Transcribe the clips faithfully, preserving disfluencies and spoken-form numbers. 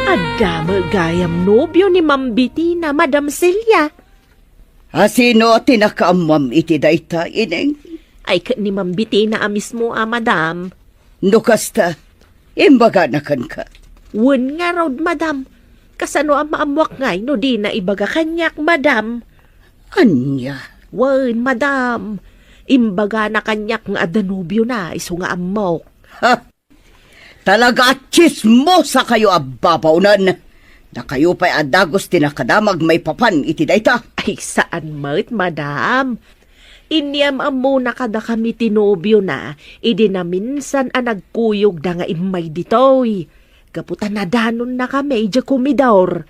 Adda met gayam nobio ni Ma'am Betina, Madam Celia. A, sino ti nakaammuam iti dayta, Ineng? Ay, ket ni Ma'am Betina a mismo a, madam. No kasta, imbagana kenka. Wen ngarud, madam. Kasano a maammuak ngay no dina ibaga kaniak, madam? Ania? Wen, madam. Imbagana kaniak nga adda nobiona, isu nga ammok. Ha? Talaga a tsismosa kayo a babaonen. Dakayo pay a dagus ti nakadamag maipapan iti dayta. Ay, saan met, madam. Inyam-ammona kadakami ti nobiona idi naminsan a nagkuyogda nga immay ditoy. Gapu ta nadanonnakami idiay komidor.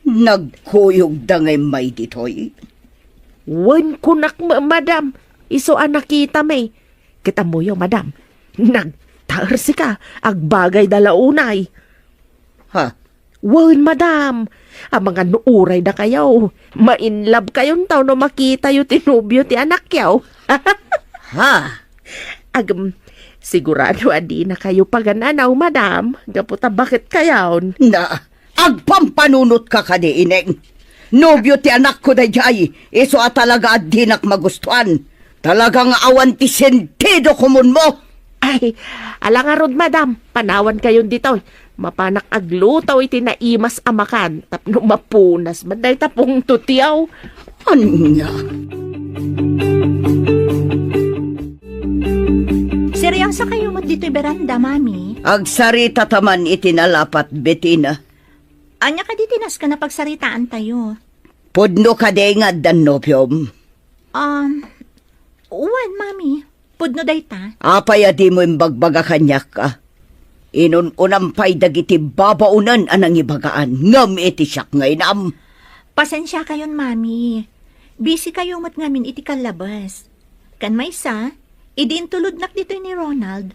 Nagkuyogda nga immay ditoy? Wen, kunak met, madam. Isu a nakitami. Ket ammoyo, madam, nagtaersika, agbagayda la unay. Ha? Wen, madam, amangan no uray dakayo, ma-in love kayonto no makitayo ti nobio ti anakyo. Ha? Agem, sigurado a dina kayo pagan-anaw, madam, gapu ta baket kayon. Na, agpampanunotka kadi, Ineng. Nobio ti anakko daydiay, isu a talaga a dinak magustuan. Talaga nga awan ti sentido komunmo. Ay, ala ngarud, madam, panawan kayon ditoy. Mapanak agluto iti naimas a makan, tapno mapunas met dayta pungtotyo. Ania? Seryoso kayo met ditoy beranda, Mami? Agsarita ta man iti nalapat, Betina. Ania kadi ti nasken a pagsaritaantayo? Pudno kadi nga addan nobiom? Um, wen, Mami. Pudno dayta. Apay a dimo imbagbaga kaniak, a? Inun-unam pay dagiti babaonen a nangibagaan, ngem iti siak nga inam. Pasensia kayon, Mami. Busy kayo met ngamin iti kallabes. Ken maysa, idi intulodnak ditoy ni Ronald,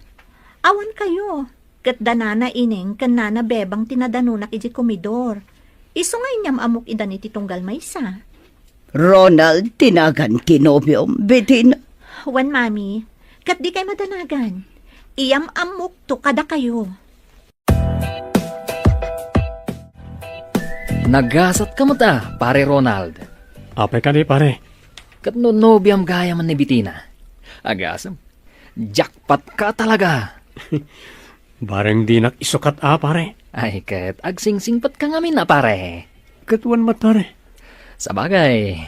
awan kayo. Ket da Nana Ineng ken Nana Bebang ti nadanonak idiay komidor. Isu nga inyam-ammok idan iti tunggal maysa. Ronald ti nagan ti nobiom, Betina? Wen, Mami. Ket dikay madanagan. Iyam-ammokto kadakayo. Nagasatka met a, Pare Ronald. Apay kadi, pare? Ket no nobiam gayam ni Betina. Agasem. Jackpot ka talaga. Bareng dinak isukat a, pare. Ay, ket agsingsingpet ka ngamin a, pare. Ket wen met, pare. Sabagay,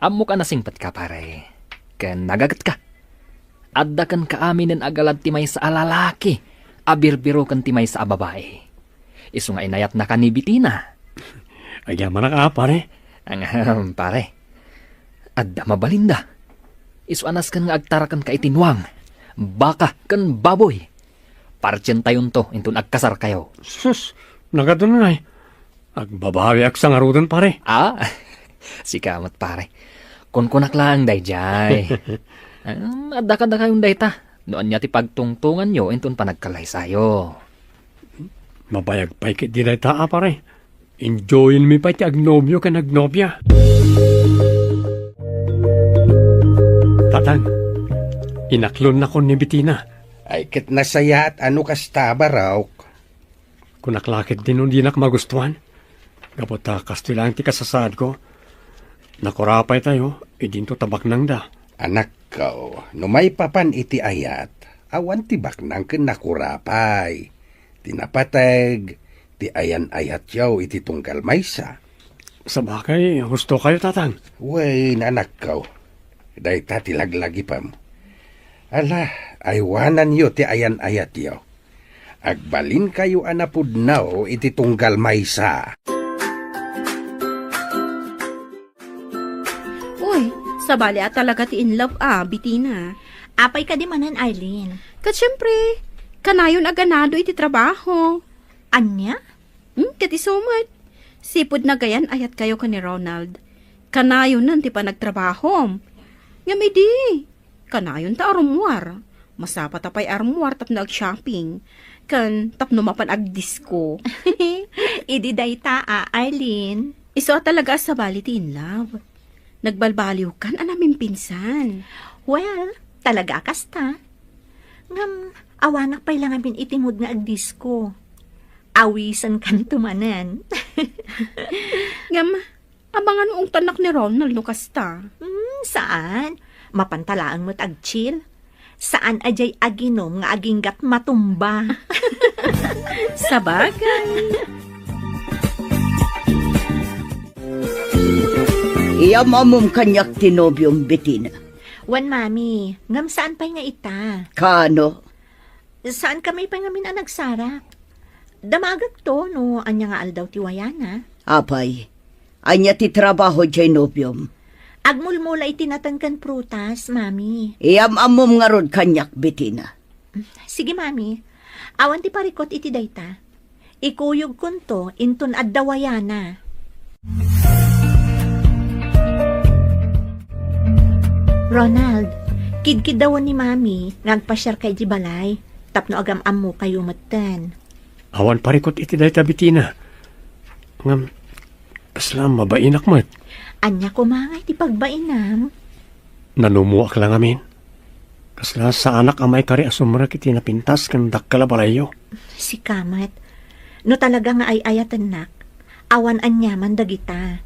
ammok a nasingpet ka, pare. Ken nagaget ka. Adda kenka aminen a galad ti maysa a lalaki a birbiro ken ti maysa a babai. Isu nga inayatnaka ni Betina. Agyamanak a, pare. Ahem, pare. Adda mabalinda. Isu a nasken nga agtarakenka iti nuang, baka, ken baboy. Partientayonto inton agkasarkayo. Sus, nagadu ngay. Agbabawiak sa ngaruden, pare. Ah, sika met, pare. Kunkunak laeng daydiay. Em, adda kadakayon dayta. No ania ti pagtungtonganyo inton panagkalaysayo. Mabayag pay ketdi dayta a, pare. Enjoyenmi pay ti agnobio ken agnobia. Tatang, inaklonnakon ni Betina. Ay, ket nasayaat a no kasta, barok. Kunak la ketdi no dinak magustuan. Gapu ta kastoy laeng ti kasasaadko. Nakurapaytayo, idinto ta baknangda. Anakko, no maipapan iti ayat, awan ti baknang ken nakurapay. Ti napateg, ti ayan-ayatyo iti tunggal maysa. Sabagay, husto kayo, Tatang. Wen, anakko, dayta ti laglagipem. Ala, aywananyo ti ayan-ayatyo. Agbalinkayo a napudno iti tunggal maysa. Uy, sabali a talaga ti in love a, Betina. Apay kadi manen, Arlene? Ket siempre, kanayon a ganado iti trabaho. Ania? Hmm, ket isu met. Sipud nagayan-ayatkayo ken ni Ronald. Kanayonen ti panagtrabahom. Ngem idi, kanayon ta arummuar. Masapa ta pay arummuar tapno ag-shopping. Ken tapno mapan agdisko. Idi dayta a, Arlene. Isu a talaga a sabali ti in love. Nagbalbaliwkan a namimpinsan. Well, talaga a kasta. Ngem, awanak pay la ngamin iti mood nga agdisko. Awisenkanto manen. Ngem, abangan mo ungtannak ni Ronald no kasta. Hmm, saan? Mapanta laeng met agchill. Saan a diay aginom nga aginggat matumba. Sabagay. Iyam-ammom kaniak ti nobiom, Betina. Wen, Mami, ngem saan pay nga ita? Kano? Saan kami pay ngamin a nagsarak? Damagekto no ania nga aldaw ti wayana. Apay, ania ti trabaho diay nobiom? Agmulmula iti nateng ken prutas, Mami. Iyam-ammom ngarud kaniak, Betina. Sige, Mami. Awan ti parikut iti dayta. Ikuyogkonto inton adda wayana. Ronald, kidkiddawen ni Mami nga agpasiarka iti balay tapno agam-ammokayo metten. Awan parikut iti dayta, Betina. Ngem, kasla mabainak met. Ania koma nga iti pagbainam? Nanumoak la ngamin. Kasla saanak a maikari a sumrek iti napintas ken dakkel a balayyo. Sika met. No talaga nga ay-ayatennak, awan aniaman dagita.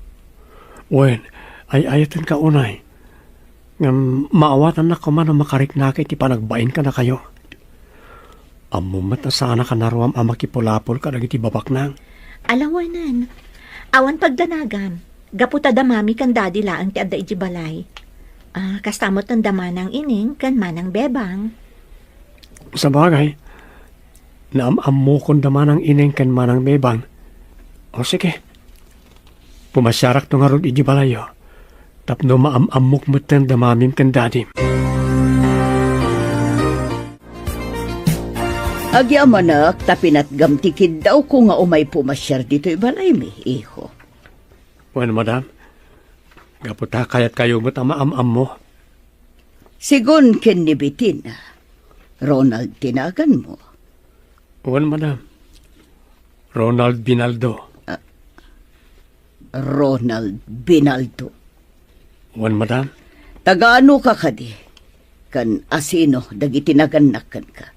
Wen, ay-ayatenka unay. Ngem maawatannak koma no makariknaka iti panagbain kadakayo. Ammom met a saanak a naruam a makipulapol kadagiti babaknang. Alawenen, awan pagdanagam, gapu ta da Mami ken Daddy laeng ti adda iti balay. Ah, kasta met da Manang Ineng ken Manang Bebang. Sabagay, naam-ammokon da Manang Ineng ken Manang Bebang. O sige, pumasiarakto ngarud iti balayyo. Tapno maam-ammok metten da Mamim ken Dadim. Agyamanak ta pinatgam ti kiddawko nga umay pumasiar ditoy balaymi, iho. Wen, madam. Gapu ta kayatkayo met a maam-ammo. Sigun ken ni Betina, Ronald ti naganmo. Wen, madam. Ronald Binaldo. Ah, Ronald Binaldo. Wen, madam. Taga-anoka kadi? Ken asino dagiti nagannak kenka?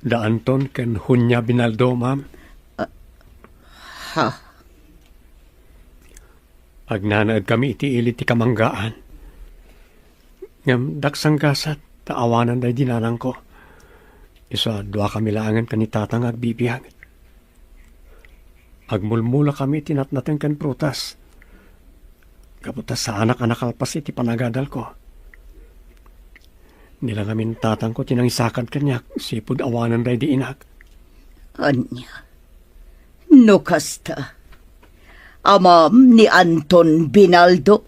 Da Anton ken Junia Binaldo, ma'am. Ah, ha? Agnanaedkami iti ili ti kamanggaan. Ngem daksanggasat ta awanen daydi nanangko. Isu a duakami laengen ken ni Tatang nga agbibiag. Agmulmulakami iti natnateng ken prutas. Gapu ta saanak a nakalpas iti panagadalko. Ni la ngamin tatangko ti nangisakad kaniak, sipud awanen daydi inak. Ania? No kasta, amam ni Anton Binaldo?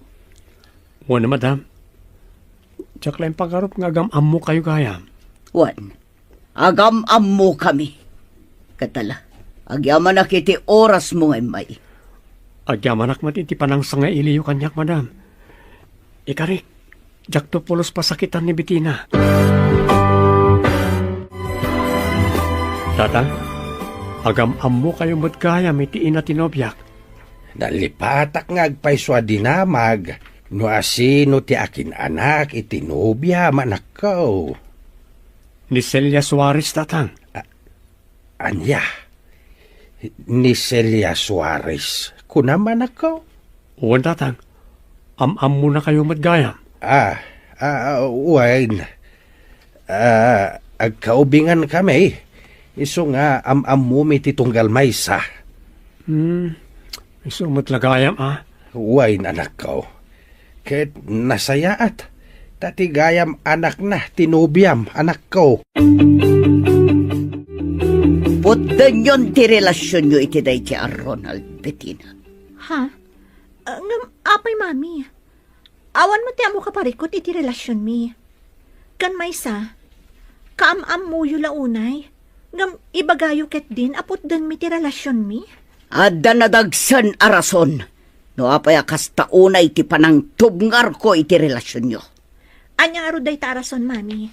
Wen, madam. Diak la impagarup nga agam-ammokayo gayam. Wen, agam-ammokami. Ket ala, agyamanak iti orasmo nga immay. Agyamanak met iti panangsangailiyo kaniak, madam. Ikarik, diakto pulos pasakitan ni Betina. Tatang, agam-ammokayo met gayam iti ina ti nobiak. Nalipatak nga agpayso a dinamag no asino ti akin-anak iti nobiam, anakko. Ni Celia Suarez, Tatang. A-, ania? Ni Celia Suarez, kunam, anakko? Wen, Tatang. Am-ammonakayo met gayam. Ah, ah, wen. Ah, agkaubingan kami. Isu nga am-ammomi ti tunggal maysa. Hmm, isu met la gayam, a? Wen, anakko. Ket nasayaat, ta ti gayam anakna ti nobiam, anakko. Putdenyon ti relasionyo iti daydi a Ronald, Betina. Ha? Ah, ngem apay, Mami? Awan met ti ammo kaparikut iti relasionmi. Ken maysa, kaam-ammoyo la unay, ngem ibagayo ketdin a putdenmi ti relasionmi? Adda nadagsen a rason no apay a kasta unay ti panangtubngarko iti relasionyo. Ania ngarud dayta a rason, Mami?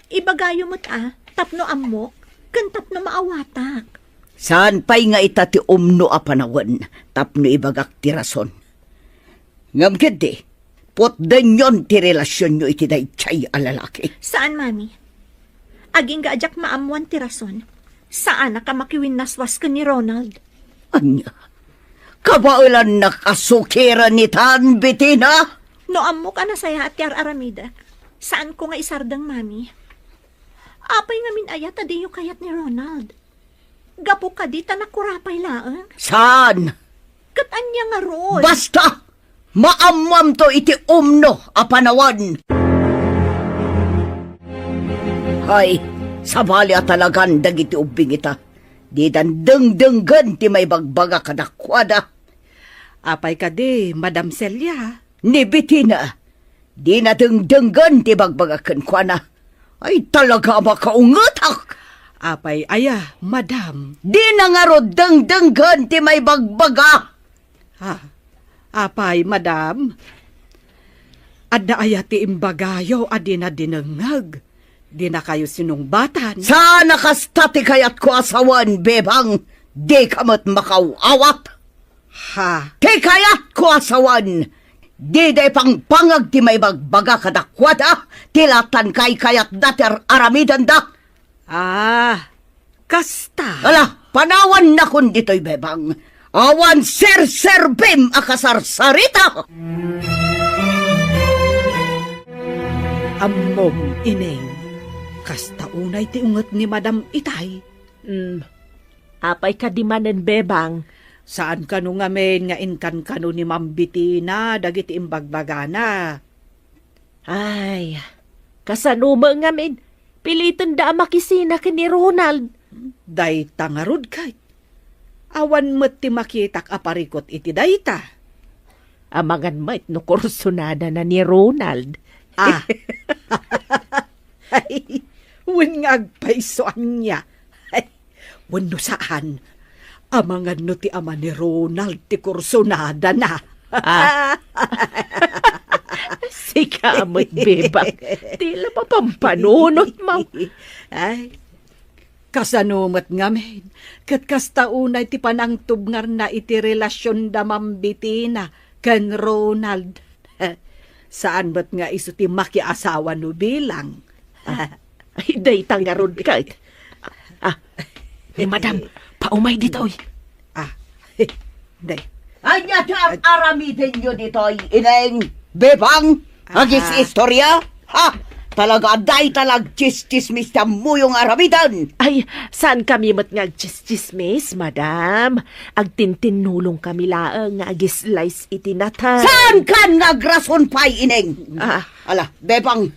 Ibagayo met a tapno ammok ken tapno maawatak. Saan pay nga ita ti umno a panawen tapno ibagak ti rason. Ngem ketdi, putdenyon ti relasionyo iti daydiay a lalaki. Saan, Mami. Agingga a diak maammoan ti rason. Saanak a makiwinnaswas ken ni Ronald. Ania? Kabaelannak a sukiren itan, Betina? No ammok a nasayaat ti ar-aramidek, saanko nga isardeng, Mami. Apay ngamin aya ta diyo kayat ni Ronald? Gapu kadi ta nakurapay laeng? Saan? Ket ania ngarud? Basta! Maammoamto iti umno a panawen. Hay, sabali a talagan dagiti ubbing ita. Didan dengdenggen ti maibagbaga kadakuada. Apay kadi, Madam Celia? Ni Betina, dina dengdenggen ti bagbagak kenkuana. Ay, talaga a makaungetak! Apay aya, madam? Dina ngarud dengdenggen ti maibagbaga. Ah, apay, madam? Adda aya ti imbagayo a dina dinengngeg? Dinakayo sinungbatan? Saan a kasta ti kayatko a sawen, Bebang, dika met makaw-awat. Ha? Ti kayatko a sawen, dida ipangpangag ti maibagbaga kadakuada, ti la tan kaykayatda ti ar-aramidenda. Ah, kasta. Ala, panawannakon ditoy, Bebang. Awan serserbim a kasarsarita. Ammom, Ineng, kasta unay ti unget ni Madam itay. Hmm. Apay kadi manen, Bebang? Saan kano ngamin nga inkankano ni Ma'am Betina dagiti imbagbagana? Ay, kasano met ngamin? Pilitenda a makisina ken ni Ronald. Dayta ngarud kay. Awan met ti makitak a parikut iti dayta. Amangan met no kursunadana ni Ronald. Ah. Ay, wen nga agpayso ania. Ay, wenno saan, amangan no ti ama ni Ronald ti kursunadana. Ah. Sika met, Bebang. Ti la mapampanunotmo. Ay, kasano met ngamin? Ket kasta unay ti panangtubngarna iti relasionda Ma'am Betina ken Ronald. Saan met nga isu ti makiasawa no bilang. Ay, dayta ngarud ket. Ah, ni madam, paumay ditoy. Ah, day. Ania ti ar-aramidenyo ditoy, Ineng, Bebang, agis istorya? Ha? Talaga, dayta la agtsistsismis ti ammoyo nga aramiden. Ay, saan kami met nga agtsistsismis, madam. Agtintinnulong kami laeng nga agislice iti natay. Saan kan nga agrason pay, Ineng? Ah. Ala, Bebang,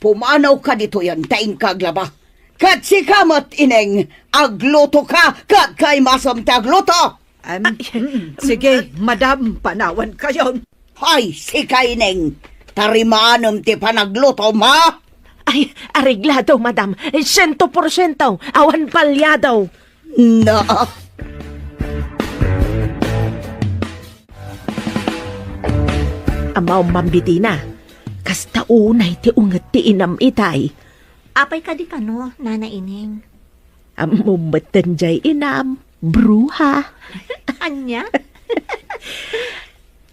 pumanawka ditoyen ta inka aglaba. Ket sika met, Ineng, aglutoka ket kaimasem ti agluto. Em, Ay. Mm, sige, madam, panawankayon. Hay, sika, Ineng, tarimanem ti panaglutom, ha? Ay, areglado, madam. Siento porsiento, awan palyado. Na. Ammo, Ma'am Betina, kasta unay ti unget ti inam itay. Apay kadi kano, Nana Ineng? Ammom met daydiay inam, bruha. Ania?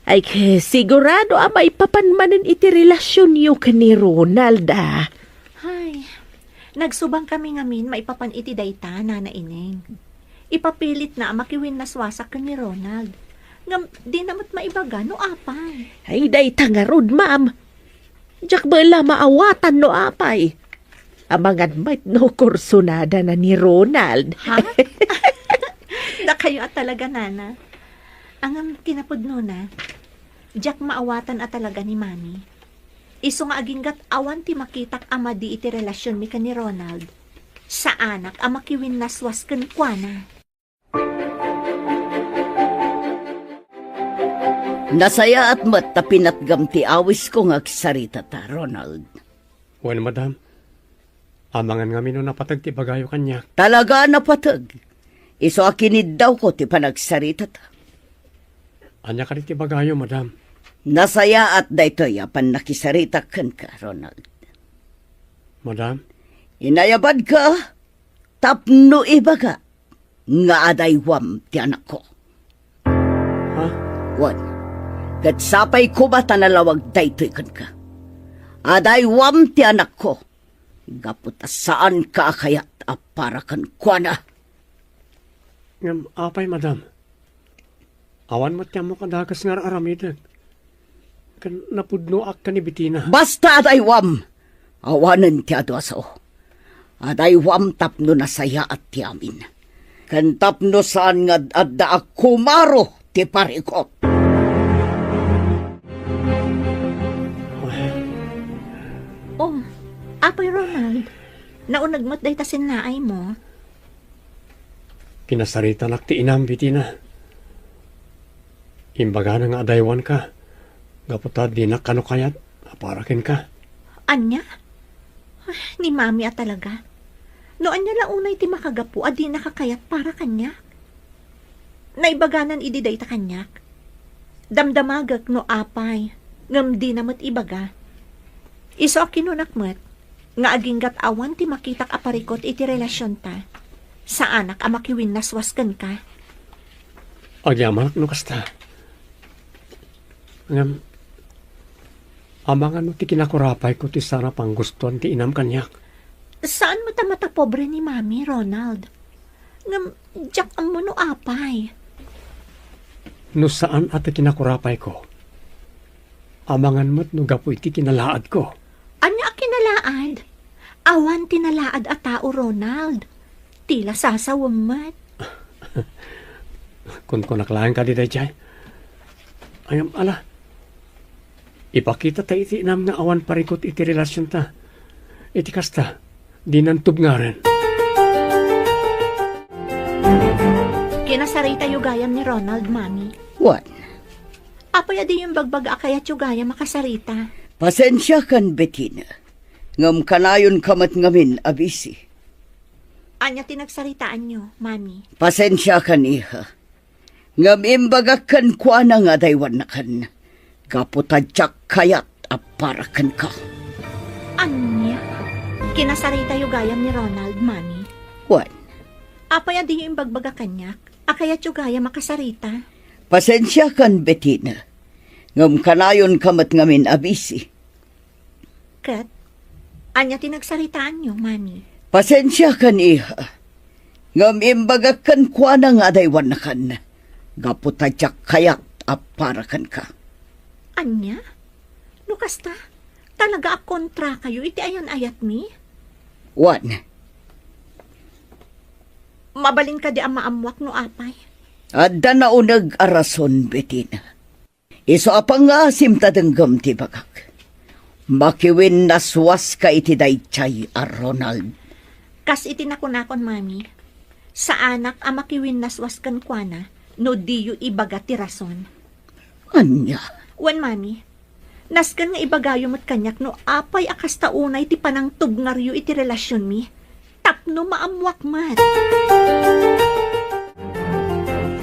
Ay, ke, sigurado a maipapan manen iti relasionyo ken ni Ronald, a. Ay, nagsubang kami ngamin maipapan iti dayta, Nana Ineng. Ipapilitna a makiwinnaswasak ken ni Ronald. Ngem, dina met maibaga no apay. Ay, dayta ngarud, ma'am. Diak met la maawatan no apay. Amangan met no kursunadana ni Ronald. Ha? Dakayo a talaga, Nana. Ngem kinapudnona, diak maawatan a talaga ni Mami. Isu nga agingga't awan ti makitak a madi iti relasionmi ken ni Ronald, saanak a makiwinnaswas kenkuana. Nasayaat met ta pinatgam ti awisko nga agsaritata, Ronald. Wen, madam. Amangan ngamin no napateg ti ibagayo kaniak. Talaga a napateg. Isu a kiniddawko ti panagsaritata. Ania kadi ti ibagayo, madam? Nasayaat daytoy a pannakisaritak kenka, Ronald. Madam? Inayabadka tapno ibaga nga adaywam ti anakko. Ha? Wen, ket sapay koma ta nalawag daytoy kenka. Adaywam ti anakko, gapu ta saanka a kayat a para kenkuana. Ngem apay, madam? Awan met ti ammok a dakes nga ar-aramidek. Ken napudnoak ken ni Betina. Basta, adaywam! Awanen ti adu a sao. Adaywam tapno nasayaat ti amin. Ken tapno saan nga ad-adda a kumaro ti parikut. Oh, apay Ronald, nauneg met dayta sinnaaymo? Kinasaritanak ti inam, Betina. Imbagana nga adaywanka, gapu ta dinak kano kayat a para kenka. Ania? Ay, ni Mami a talaga. No ania la unay ti makagapu a dinaka kayat para kaniak? Naibaganan idi dayta kaniak. Damdamagek no apay, ngem dina met ibaga. Isu a kinunak met, nga aginggat awan ti makitak a parikut iti relasionta, saanak a makiwinnaswas kenka. Agyamanak no kasta. Ngem, amangan no ti kinakurapayko ti saan a panggustoan ti inam kaniak. Saan met a matapobre ni Mami, Ronald. Ngem, diak ammo no apay. No saan a ti kinakurapayko, amangan met no gapu iti kinalaadko. Ania a kinalaad? Awan ti nalaad a tao, Ronald. Ti la sasawem met. Kunkunak laeng kadi daydiay. Ngem, ala, ipakita ta iti inam nga awan parikut iti relasionta. Iti kasta, dinan tubngaren. Kinasaritayo gayam ni Ronald, Mami. Wen. Apay a diyo imbagbaga a kayatyo gayam a kasarita? Pasensiakan, Betina. Ngem kanayonka met ngamin a busy. Ania ti nagsaritaanyo, Mami? Pasensiakan, iha. Ngem imbagak kenkuana nga adaywannakan, gapu ta diak kayat a para kenka. Ania? Kinasaritayo gayam ni Ronald, Mami? Wen. Apay a diyo imbagbaga kaniak a kayatyo gayam a kasarita? Pasensiakan, Betina. Ngem kanayonka met ngamin a busy. Ket, ania ti nagsaritaanyo, Mami? Pasensiakan, iha. Ngem imbagak kenkuana nga adaywannakan, gapu ta diak kayat a para kenka. Ania? No kasta, talaga a kontrakayo iti ayan-ayatmi? Wen. Mabalin kadi a maammuak no apay? Adda nauneg a rason, Betina. Isu a pangngaasim ta denggem ti ibagak. Makiwinnaswaska iti daydiay a Ronald. Kas iti nakunakon, Mami, saanak a makiwinnaswas kenkuana no diyo ibaga ti rason. Ania? Wen, Mami, nasken nga ibagayo met kaniak no apay a kasta unay ti panangtubngaryo iti relasionmi. Tapno maammuak met.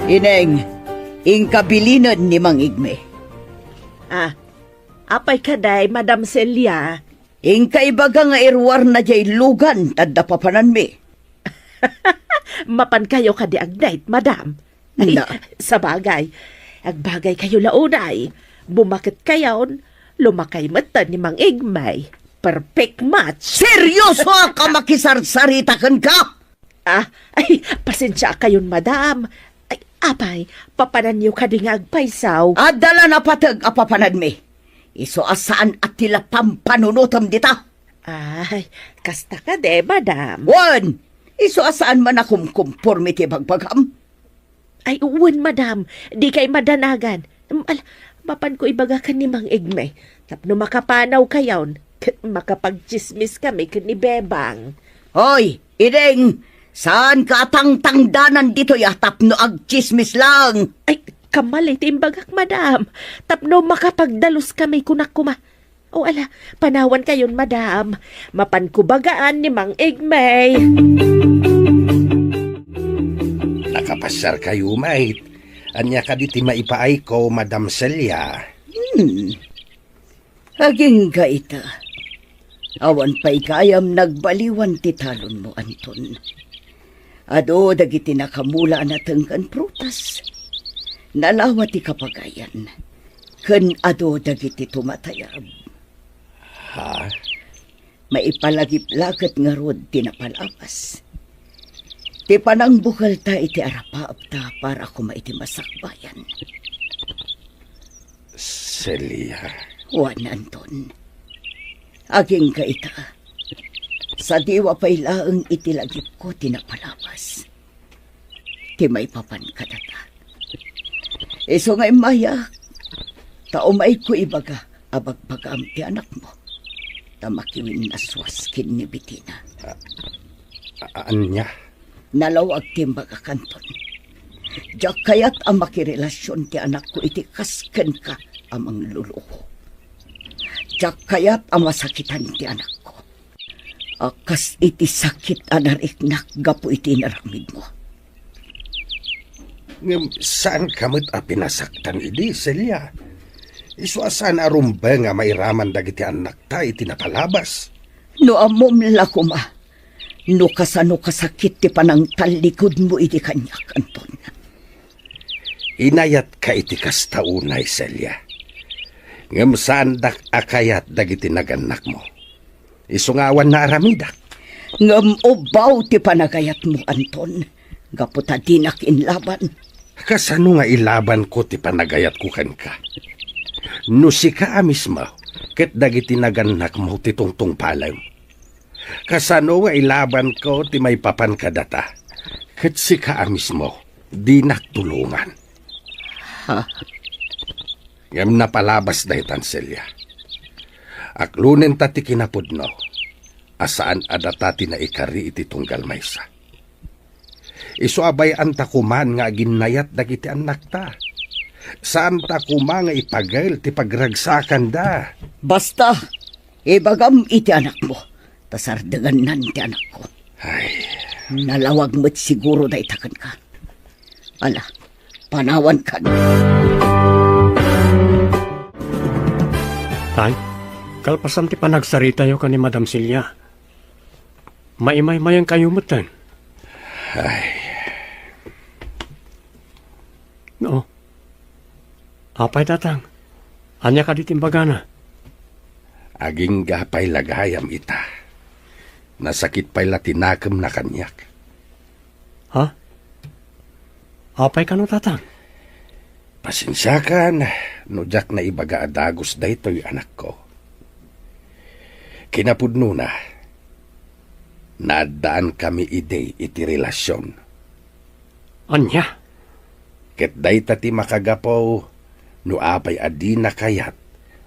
Ineng, inka bilinen ni Mang Igme. Ah, apay kadi, Madam Celia? Inka ibaga nga iruarna diay lugan ta adda papananmi. Mapankayo kadi agdayta, Madam? Ay, na. Sabagay. Agbagaykayo la unay. Bumaketkayon, lumakay metten ni Mang Igme. Perfect match. Seryosoak a makisarsarita kenka? Ah, ay, pasensiakayon, Madam. Ay, apay, papananyo kadi nga agpaysaw? Adda la napateg a papananmi. Isu a saan a ti la pampanunotem dita. Ay, kasta kadi, Madam. Wen, isu a saan man a kumkumpormi ti ibagbagam. Ay, wen, Madam. Dikay madanagan. Em, ala, mapanko ibaga ken ni Mang Igme. Tapno makapanawkayon, ket makapagtsismis kami ken ni Bebang. Hoy, Iding, saanka a tangtangdanan ditoy a tapno agtsismis lang. Ay, kamali ti imbagak, Madam. Tapno makapagdalus kami, kunak koma. O ala, panawankayon, Madam. Mapanko bagaan ni Mang Igme. Nakapasiarkayo met. Ania kadi ti maipaayko, Madam Celia? Hmm. Agingga ita. Awan pay gayam nagbaliwan ti talonmo, Anton. Adu dagiti nakamula a natenggan prutas. Nalawa ti kapagayan. Ken adu dagiti tumatayab. Ha? Maipalagiplaget ngarud ti napalabas. Ti panangbukelta iti arapaapta para koma iti masakbayan. Celia. Wen, Anton. Agingga ita. Sadiwa pay laeng iti lagipko ti napalabas. Ti maipapan kadata. Isu nga immayak, ta umayko ibaga a bagbagaam ti anakmo. Ta makiwinnaswas ken ni Betina. A-, a-, ania? Nalawag ti imbagak, Anton. Diak kayat a makirelasion ti anakko iti kas kenka a mangluluko. Diak kayat a masakitan ti anakko. A kas iti sakit a nariknak gapu iti inaramidmo. Ngem saanka met a pinasaktan idi, Celia. Isu a saan a rumbeng a mairaman dagiti annakta iti napalabas. No ammom la koma, no kasano kasakit ti panangtallikudmo idi kaniak, Anton. Inayatka iti kasta unay, Celia. Ngem saandak a kayat dagiti nagannakmo. Isu nga awan naaramidak. Ngem ubbaw ti panagayatmo, Anton, gapu ta dinak inlaban. Kasano nga ilabanko ti panagayatko kenka? No sika a mismo ket dagiti nagannakmo ti tungtungpalem. Kasano nga ilabanko ti maipapan kadata? Ket sika a mismo, dinak tulongan. Ha? Ngem napalabas daytan, Celia. Aklonenta ti kinapudno a saan a data ti naikari iti tunggal maysa. Isu a bay-anta koman nga aginnayat dagiti annakta. Saanta koma nga ipagel ti pagragsakanda. Basta, ibagam iti anakmo, ta sardengannan ti anakko. Ay. Nalawag met siguro dayta kenka. Ala, panawankan. Tay, kalpasan ti panagsaritayo ken ni Madam Celia, maimaymayankayo metten. Ay. No. Apay, Tatang? Ania kadi ti imbagana? Agingga pay la gayam ita. Nasakit pay la ti nakemna kaniak. Ha? Apay kano, Tatang? Pasensiakan no diak naibaga a dagus daytoy, anakko. Kinapudnona, naaddaankami idi iti relasion. Ania? Ket dayta ti makagapu no apay a dina kayat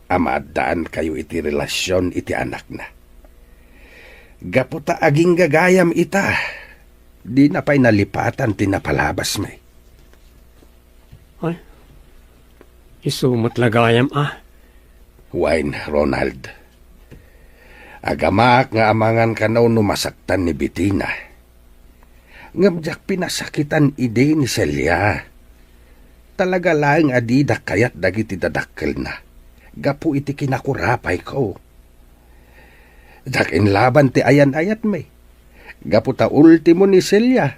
a maaddaankayo iti relasion iti anakna. Gapu ta agingga gayam ita, dina pay nalipatan ti napalabasmi. Ay, isu met la gayam a. Wen, Ronald. Agamaak nga amangan kano no masaktan ni Betina. Ngem diak pinasakitan idi ni Celia. Talaga laeng a didak kayat dagiti dadakkelna gapu iti kinakurapayko. Diak inlaban ti ayan-ayatmi. Gapu ta ultimo ni Celia,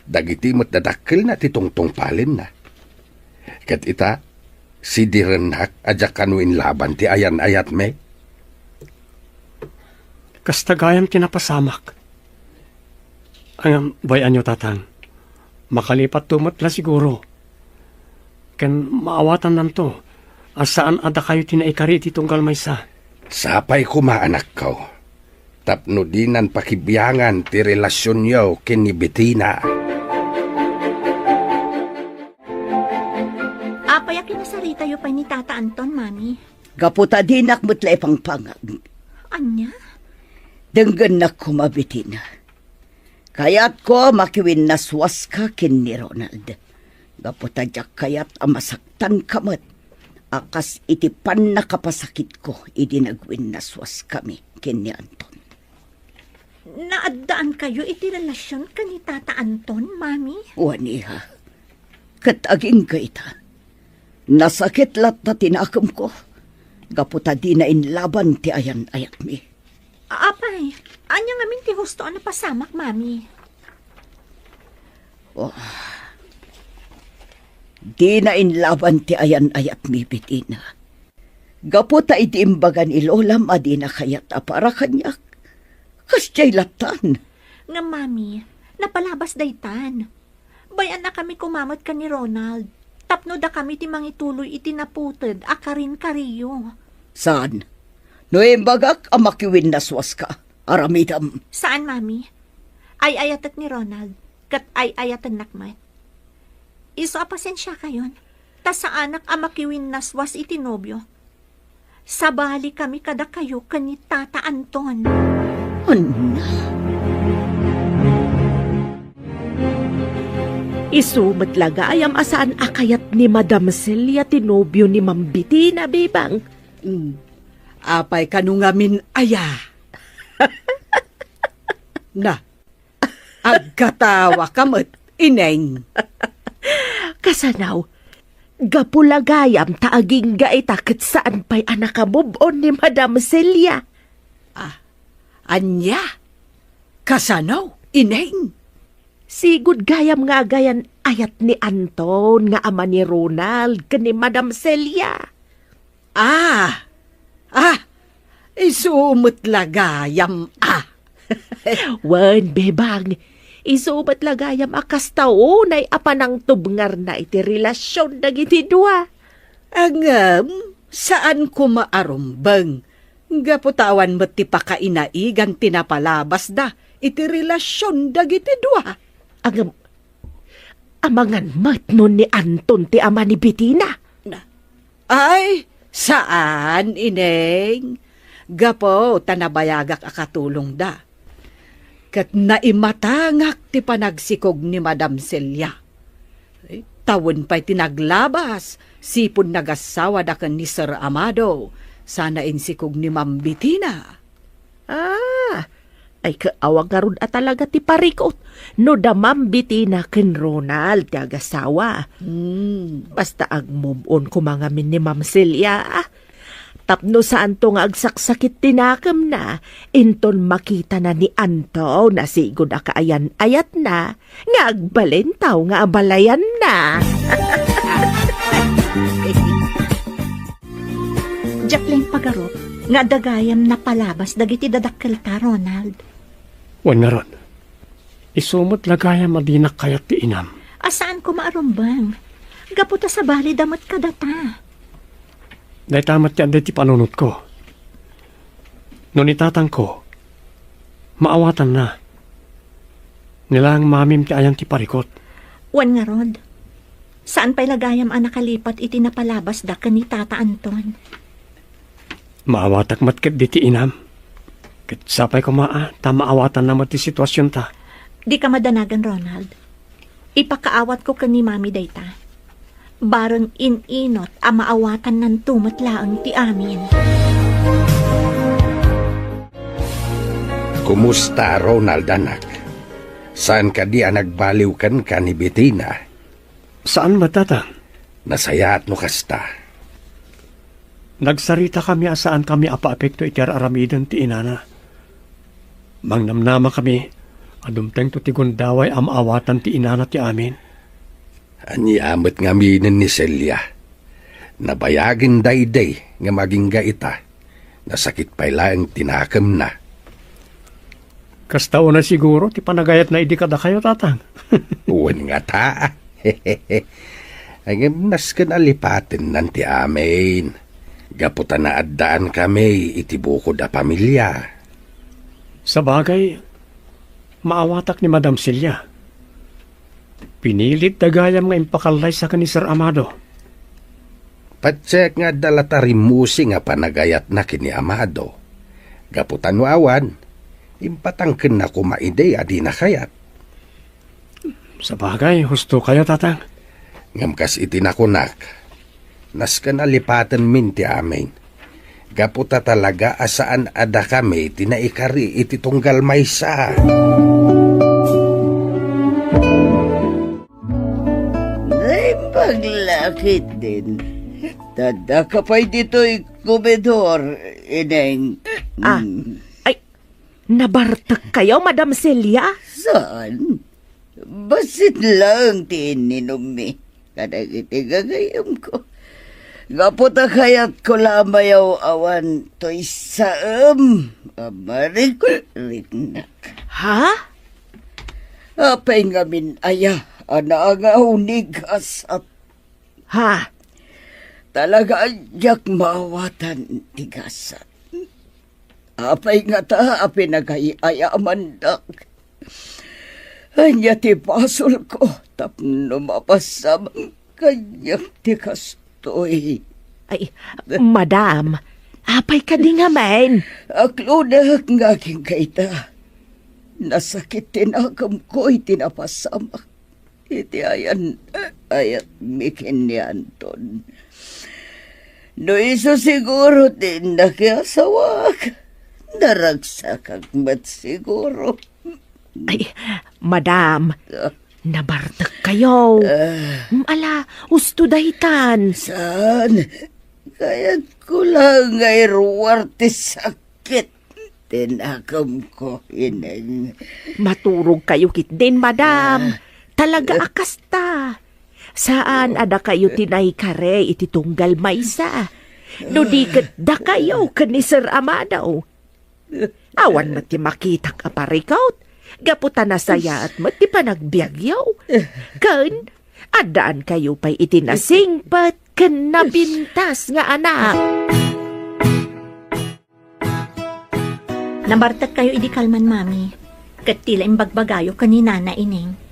dagiti met dadakkelna ti tungtungpalenna. Ket ita, sidirennak a diak kano inlaban ti ayan-ayatmi. Kasta gayam ti napasamak. Ngem bay-anyo, Tatang. Makalipatto met la siguro. Ken maawatannanto a saan a dakayo ti naikari iti tunggal maysa. Sapay koma, anakko, tapno dinan pakibiangan ti relasionyo ken ni Betina. Apay a kinasaritayo pay ni Tata Anton, Mami? Gapu ta dinak met la ipangpangag. Ania? Denggennak koma, Betina. Kayatko a makiwinnaswaska ken ni Ronald. Gapu ta diak kayat a masaktanka met a kas iti pannakapasakitko idi nagwinnaswaskami ken ni Anton. Naaddaankayo iti relasion ken ni Tata Anton, Mami? Wen, iha. Ket agingga ita. Nasakit latta ti nakemko gapu ta dina inlaban ti ayan-ayatmi. Apay, ania ngamin ti husto a napasamak, Mami? Oh. Dina inlaban ti ayan-ayatmi, Betina. Gapu ta idi imbaga ni Lolam a dina kayat a para kaniak, kasdiay lattan. Ngem, Mami, Napalabas daytan. Bay-annakami koma met ken ni Ronald. Tapno dakami ti mangituloy iti naputed a karinkario. Saan? No imbagak a makiwinnaswaska, aramidem. Saan, Mami. Ay-ayatek ni Ronald, ket ay-ayatennak met. Isu a pasensiakayon, ta saanak a makiwinnaswas iti nobio. Sabali kami kadakayo ken ni Tata Anton. Ania? Isu met la gayam a saan a kayat ni Madam Celia ti nobio ni Ma'am Betina, Bebang. Mm. Apay kano ngamin aya? Na, agkatawa ka met, Ineng. Kasano? Gapu la gayam ta agingga ita ket saan pay a nakamove-on ni Madam Celia. Ah, ania? Kasano, Ineng? Sigud gayam nga agayan-ayat ni Anton nga ama ni Ronald ken ni Madam Celia. Ah! Ah! Isu met la gayam, ah! Wen, Bebang, isu met la gayam a kasta unay a panangtubngarna iti relasion dagiti dua. Ngem, saan koma a rumbeng, gapu ta awan met ti pakainaigan ti napalabasda iti relasion dagiti dua. Ngem, amangan met no ni Anton ti ama ni Betina. Na, Ay, saan, Ineng. Gapu ta nabayagak a katulongda. Ket naimatangak ti panagsikog ni Madam Celia. Ay, ta wen pay ti naglabas, sipud nagassawada ken ni Sir Amado, sana insikog ni Ma'am Betina. Ah, ay, kaawa ngarud a talaga ti parikut no da Ma'am Betina ken Ronald ti agasawa. Hmm. Basta agmove-on koma ngamin ni Ma'am Celia, ah. Tapno saanto nga agsaksakit ti nakemna, inton makitana ni Anton a sigud a kaayan-ayatna, nga agbalin taw nga abalayanna. Diak laeng pagarup nga adda gayam napalabas dagiti dadakkelta, Ronald. Wen ngarud, isu met la gayam a dinak kayat ti inam. A saan koma a rumbeng. Gapu ta sabalida met kadata. Dayta met ti adda iti panunotko. No ni tatangko, maawatanna. Ni laeng mamim ti ayan ti parikut. Wen ngarud, saan pay la gayam a nakalipat iti napalabasda ken ni Tata Anton. Maawatak met ketdi ti inam. Ket sapay koma a ta maawatanna met ti situasionta. Dika madanagan, Ronald. Ipakaawatko ken ni Mami dayta. Bareng in-inut a maawatannanto met laeng ti amin. Kumusta, Ronald, anak? Saan kadi a nagbaliw kenka ni Betina? Saan met, Tata. Nasayaat no kasta. Nagsaritakami a saankami a paapekto iti ar-aramiden ti inana. Mangnamnamakami a dumtengto ti gundaway a maawatan ti inana ti amin. Ania met ngaminen ni Celia? Nabayagen daydi nga agingga ita. Nasakit pay laeng ti nakemna. Kasta unay siguro ti panagayatna idi kadakayo, Tatang. Wen ngata. Ngem nasken a lipatennan ti amin. Gapu ta naaddaankami iti bukod a pamilia. Sabagay, maawatak ni Madam Celia. Pinilit da gayam nga impakallaysa ken ni Sir Amado. Patiek nga adda la ta rimmusi nga panagayatna ken ni Amado. Gapu ta no awan, impatangkenna koma idi a dina kayat. Sabagay, husto kayo, Tatang. Ngem kas iti nakunak, nasken a lipatenmin ti amin. Gapu ta talaga a saan a dakami ti naikari iti tunggal maysa. Naimbag la ketdin. Tadda ka pay ditoy komedor, Ineng. Ah, Mm. Ay, nabartek kayo, Madam Celia? Saan? Bassit laeng ti inninummi kadagiti gagayemko. Gapu ta kayatko la a mayaw-awan toy saem a marikriknak. Ha? Apay ngamin aya a naangaw ni gasat? Ha? Talaga a diak maawatan ti gasat. Apay ngata a pinagay-ayamandak? Ania ti basolko tapno mapasamak kaniak ti kastoy? Ay, madam, apay kadi ngamin? Aklonek nga agingga ita. Nasakit ti nakemko iti napasamak iti ayan-, ayatmi ken ni Anton. No isu siguro ti nakiasawak, naragsakak met siguro. Ay, madam, ah, nabartekkayo. Ah. Mm, ala, usto daytan. Saan? Kayatko lang nga iruar ti sakit ti nakemko, Ineng. Maturogkayo ketdin, madam. Ah. Talaga a kasta. Saan a dakayo ti naikari iti tunggal maysa? No di ket dakayo ken ni Sir Amado. Awan met ti makitak a parikut, gapu ta nasayaat met ti panagbiagyo. Ken, addaankayo pay iti nasingpet ken napintas nga anak. Nabartekkayo idi kalman, Mami, ket ti la imbagbagayo ken ni Nana, Ineng.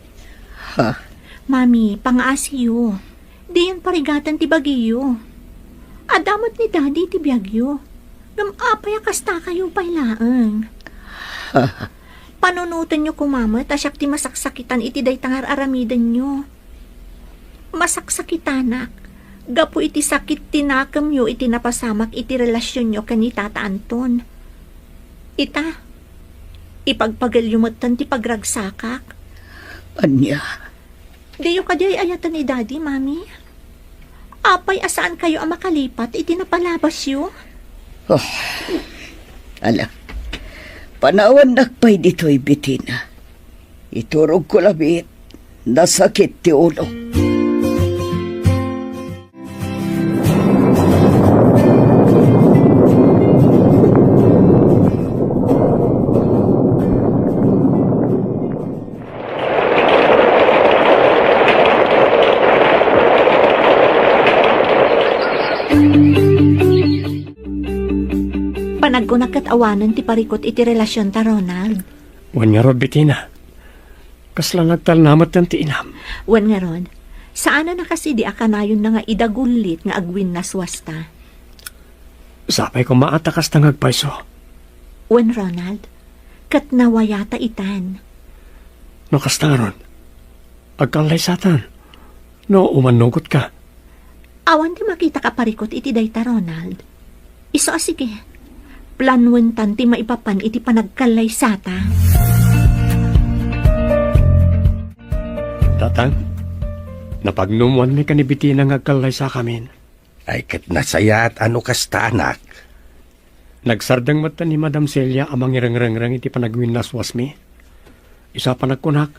Ha? Mami, pangaasiyo. Diyon parigaten ti bagiyo. Adda met ni Daddy iti biagyo. Ngem apay a kastakayo pay laeng? Panunotenyo koma met a siak ti masaksakitan iti dayta nga ar-aramidenyo. Masaksakitanak gapu iti sakit ti nakemyo iti napasamak iti relasionyo ken ni Tata Anton. Ita, ipagpagelyo metten ti pagragsakak. Ania? Diyo kadi ay-ayaten ni Daddy, Mami? Apay a saankayo a makalipat iti napalabasyo? Ah, ala, panawannak pay ditoy, Bitina. Iturogko labiit, nasakit ti ulo. Panagkunak ket awanen ti parikut iti relasionta, Ronald. Wen ngarud, Bitina. Kasla nagtalna metten ti inam. Wen ngarud, saan a nakasidi a kanayonna nga idagullit nga agwinnaswasta. Sapay koma a ta kasta nga agpayso. Wen, Ronald, ket nawayata itan. No kasta ngarud, agkallaysatan. No umannugotka. Awan ti makitak a parikut iti dayta, Ronald. Isu a sige, planuentan ti maipapan iti panagkallaysata. Tatang, napagnumwanmi ken ni Bitina nga agkallaysakamin. Ay, ket nasayaat a no kasta, anak. Nagsardeng met ni Madam Celia a mangirengrengreng iti panagwinnaswasmi. Isu a panagkunak,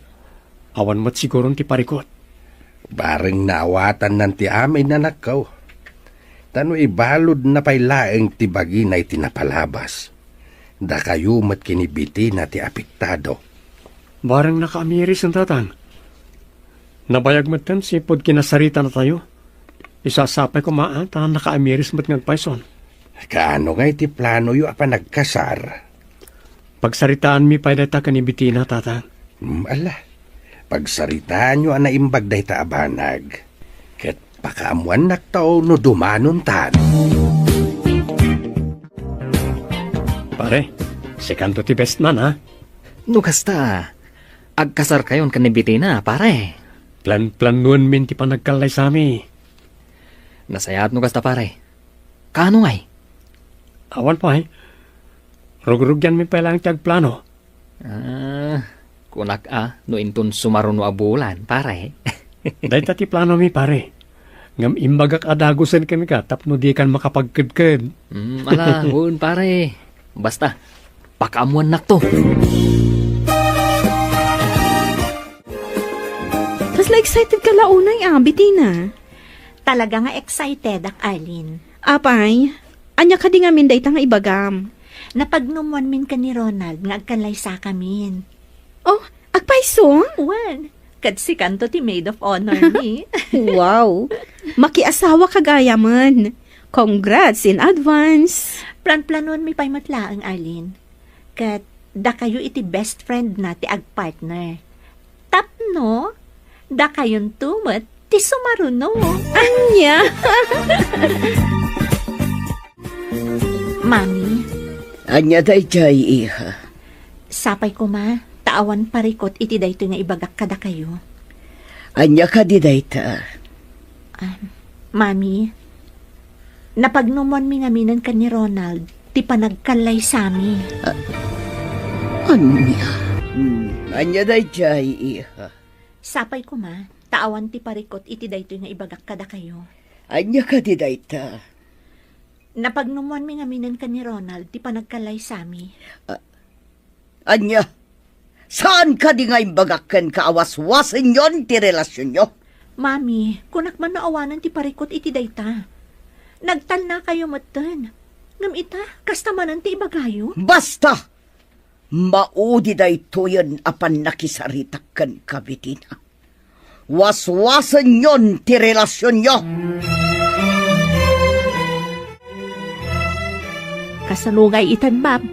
awan met siguron ti parikut. Bareng naawatannan ti amin, anakko. Ta no ibaludna pay laeng ti bagina iti napalabas, dakayo met ken ni Bitina ti apektado. Bareng nakaamiris, tatang. Nabayag metten sipud kinasaritanatayo. Isu a sapay koma a ta nakaamiris met nga agpayson. Kaano ngay ti planoyo a panagkasar? Pagsaritaanmi pay dayta ken ni Bitina, tatang. Hmm, ala. Pagsaritaanyo a naimbag dayta a banag. Ket pakaammuannakto no dumanontan. Pare, sikanto ti best man, ha? No kasta, agkasarkayon ken ni Bitina, pare. Plan-planuenmin ti panagkallaysami. Nasayaat no kasta, pare. Kaano ngay? Awan pay. Rugrugianmi pay laeng ti agplano. Ah, kunak a, no inton sumaruno a bulan, pare. Dayta ti planomi, pare. Ngem imbagak a dagusen kenka tapno dikan makapagkedked. Mm, ala, wen, pare. Basta, pakaammuannakto. Kasla excited ka la unay, a, Bitina. Talaga nga excited ak, Arlene. Apay, ania kadi ngamin dayta nga ibagam? Napagnumwanmin ken ni Ronald nga agkallaysakamin. Oh, Agpayso? Wen, ket sikanto ti maid of honor mi. Wow! Makiasawa ka gayamen. Congrats in advance. Planplanuanmi pay met laeng, Arlene. Ket dakayo iti best friend na ti agpartner. Tapno dakayonto met ti sumaruno. Ania? Mami. Ania daydiay, iha? Sapay koma, ta awan parikut iti daytoy nga ibagak kadakayo. Ania kadi dayta? Ah, Mami, napagnumoanmi ngaminen ken ni Ronald ti panagkallaysami. Ah, ania? Hmm, ania daydiay, iha? Sapay koma, ta awan ti parikut iti daytoy nga ibagak kadakayo. Ania kadi dayta? Napagnumoanmi ngaminen ken ni Ronald ti panagkallaysami. Ah, ania? Saan kadi nga imbagak kenka a waswasenyon ti relasionyo? Mami, kunak man no awanen ti parikut iti dayta. Nagtalnakayo metten. Ngem ita, kasta manen ti ibagayo? Basta! Maudi daytoyen a pannakisaritak kenka, Betina. Waswasenyon ti relasionyo. Kasano ngay iten, ma'am?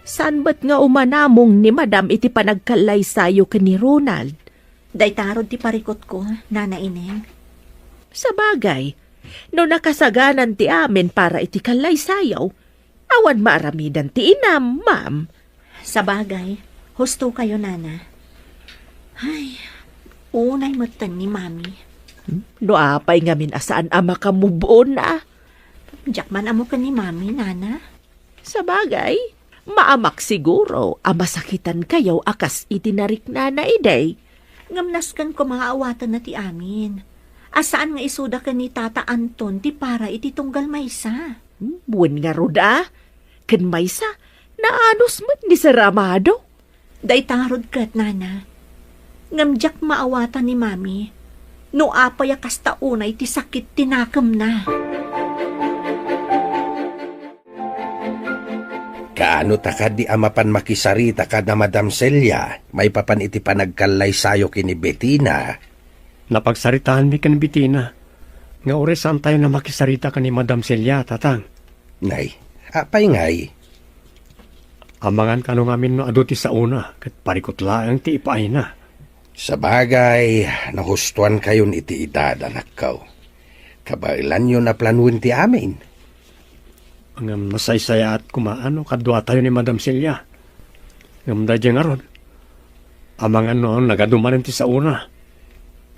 Saan met nga umanamong ni Madam iti panagkallaysayo ken ni Ronald? Dayta ngarud ti parikutko, Nana Ineng. Sabagay, no nakasaganan ti amin para iti kallaysayo, awan maaramidan ti inam, ma'am. Sabagay, husto kayo, Nana. Ay, unay metten ni Mami. No apay ngamin a saan a makamove on, ah? Diak man ammo ken ni Mami, Nana. Sabagay, maamak siguro a masakitan kayo a kas iti nariknana idi. Ngem nasken koma nga awatenna ti amin. A saan nga isuda ken ni Tata Anton ti para iti tunggal maysa. Hmm, wen ngarud a. Ken maysa, naanus met ni Sir Amado. Dayta ngarud ket, Nana. Ngem diak maawatan ni Mami no apay a kasta unay ti sakit ti nakemna. Kaano ta kadi a mapan makisarita kada Madam Celia maipapan iti panagkallaysayo ken ni Betina? Napagsaritaanmi ken Betina nga uray saantayo a makisarita ken ni Madam Celia, Tatang. Nay, apay ngay? Amangan kano ngamin no adu ti saona ket parikut laeng ti ipaayna. Sabagay, nahustuankayon iti edad, anakko. Kabaelanyo a planoen ti amin. Ngem nasaysayaat koma no kaduatayo ni Madam Celia. Ngem daydiay ngarud, amangan no nagadu manen ti saona.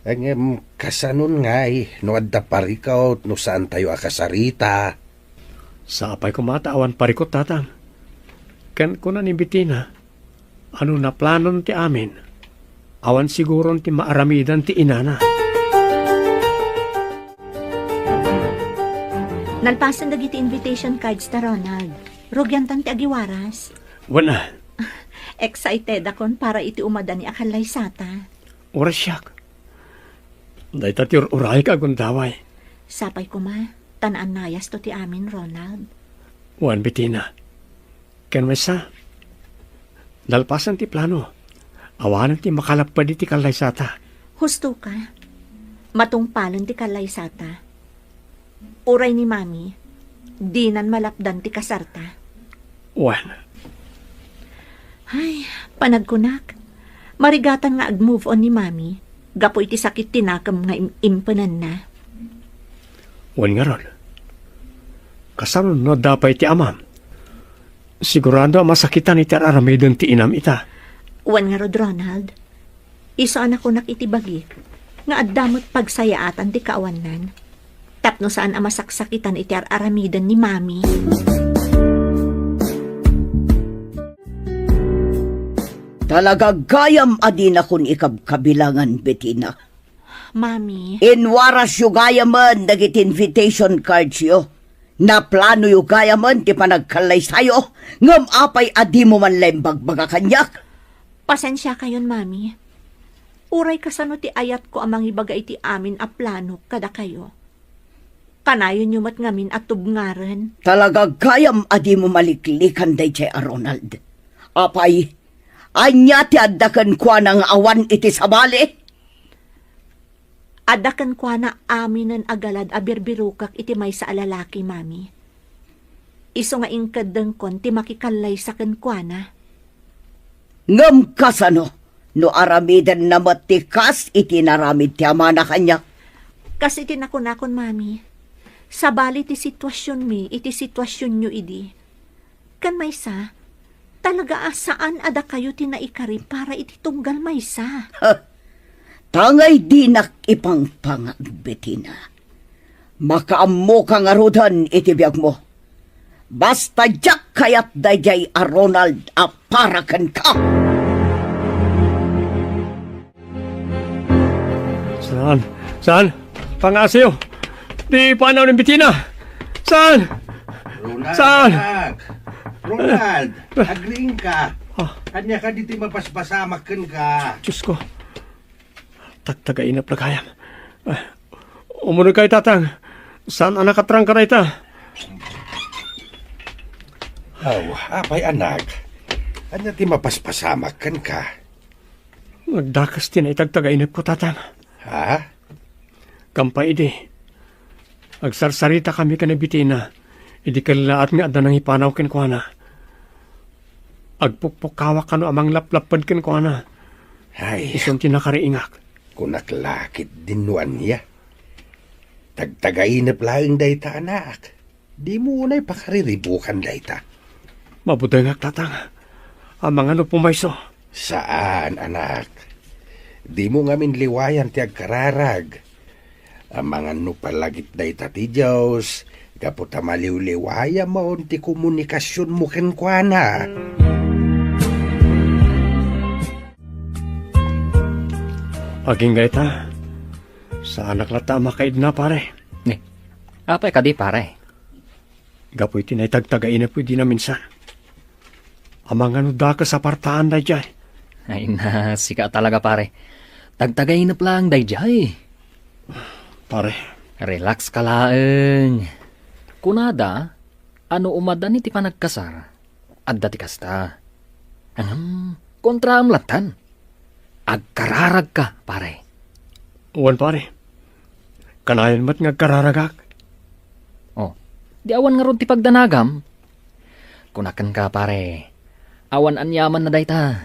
Ngem kasanon ngay no adda parikut no saantayo a kasarita? Sapay koma ta awan parikut, Tatang. Ken kuna ni Betina, ano naplanon ti amin, awan siguron ti maaramidan ti inana. Nalpasen dagiti invitation cards ta, Ronald. Rugiantan ti agiwaras. Wen a. Excited akon para iti umadani a kallaysata. Uray siak. Dayta ti ur-urayek a gundaway. Sapay koma, ta naannayasto ti amin, Ronald. Wen, Betina. Ken maysa, nalpasen ti plano. Awanen ti makalapped iti kallaysata. Husto ka. Matungpalen ti kallaysata. Uray ni Mami, dinan malapdan ti kasarta. Wen. Ay, panagkunak, marigatan nga ag-move on ni Mami gapu iti sakit ti nakem nga im-, impenanna. Wen ngarud, kasano no adda pay ti amam? Sigurado a masakitan iti ar-aramiden ti inam ita. Wen ngarud, Ronald, isu a nakunak iti bagik nga adda met pagsayaatan ti kaawannan tapno saan a masaksakitan iti ar-aramiden ni Mami. Talaga gayam a dinakon ikabkabilangan, Betina. Mami. Inwarasyo gayamen dagiti invitation cardsyo. Naplanoyo gayamen ti panagkallaysayo, ngem apay a dimo man la imbagbaga kaniak? Pasensiakayon, Mami. Uray kasano ti ayatko a mangibaga iti amin a planok kadakayo, kanayonyo met ngamin a tubngaren. Talaga gayam a dimo maliklikan daydiay a Ronald. Apay, Ania ti adda kenkuana nga awan iti sabali? Adda kenkuana aminen a galad a birbirokak iti maysa a lalaki, Mami. Isu nga inkeddengkon ti makikallaysa kenkuana. Ngem kasano no aramidenna met ti kas iti inaramid ti amana kaniak? Kas iti nakunakon, Mami, sabali ti situasionmi iti situasionyo idi. Ken maysa, talaga a saan a dakayo ti naikari para iti tunggal maysa. Tangay dinak ipangpangag, Betina. Makaammoka ngaruden iti biagmo. Basta diak kayat daydiay a Ronald a para kenka. Saan? Saan? Pangasiw! Di panaw ni Betina! Saan? Ronald, saan? Anak! Ronald, agriingka! Ah. Ania kadi ti mapaspasamak kenka? Diyos ko. Tagtagainep la gayam. Ah, umunegkayo, Tatang. Saan a nakatrangka dayta? Aw, apay, anak? Ania ti mapaspasamak kenka? Nagdakes ti naitagtagainepko, Tatang. Ha? Kampay idi, agsarsaritakami ken ni Betina idi kellaat nga adda nangipanaw kenkuana. Agpukpukkawak kano a manglaplapped kenkuana. Ay. Isun ti nakariingak. Kunak la ketdin no ania. Tagtagainep laeng dayta, anak. Dimo unay pakariribukan dayta. Mabudengak, Tatang. Amangan no pumayso. Saan, anak. Dimo ngamin liwayan ti agkararag. Amangan no palagip dayta ti Dios, gapu ta maliwliwayamon ti komunikasionmo kenkuana. Agingga ita, saanak latta a makaidna, pare. Ni, apay kadi, pare? Gapu iti naitagtagainepko idi naminsan. Amangan no dakes a partaan daydiay. Ay na, sika talaga, pare. Tagtagainep laeng daydiay. Pare. Relax ka laeng. Kunada, a no umadan iti panagkasar, adda ti kasta. Ngem, kontraem lattan. Agkararagka, pare. Wen, pare. Kanayon met nga agkararagak. Oh, di awan ngarud ti pagdanagam? Kunak kenka, pare, awan aniamanna dayta.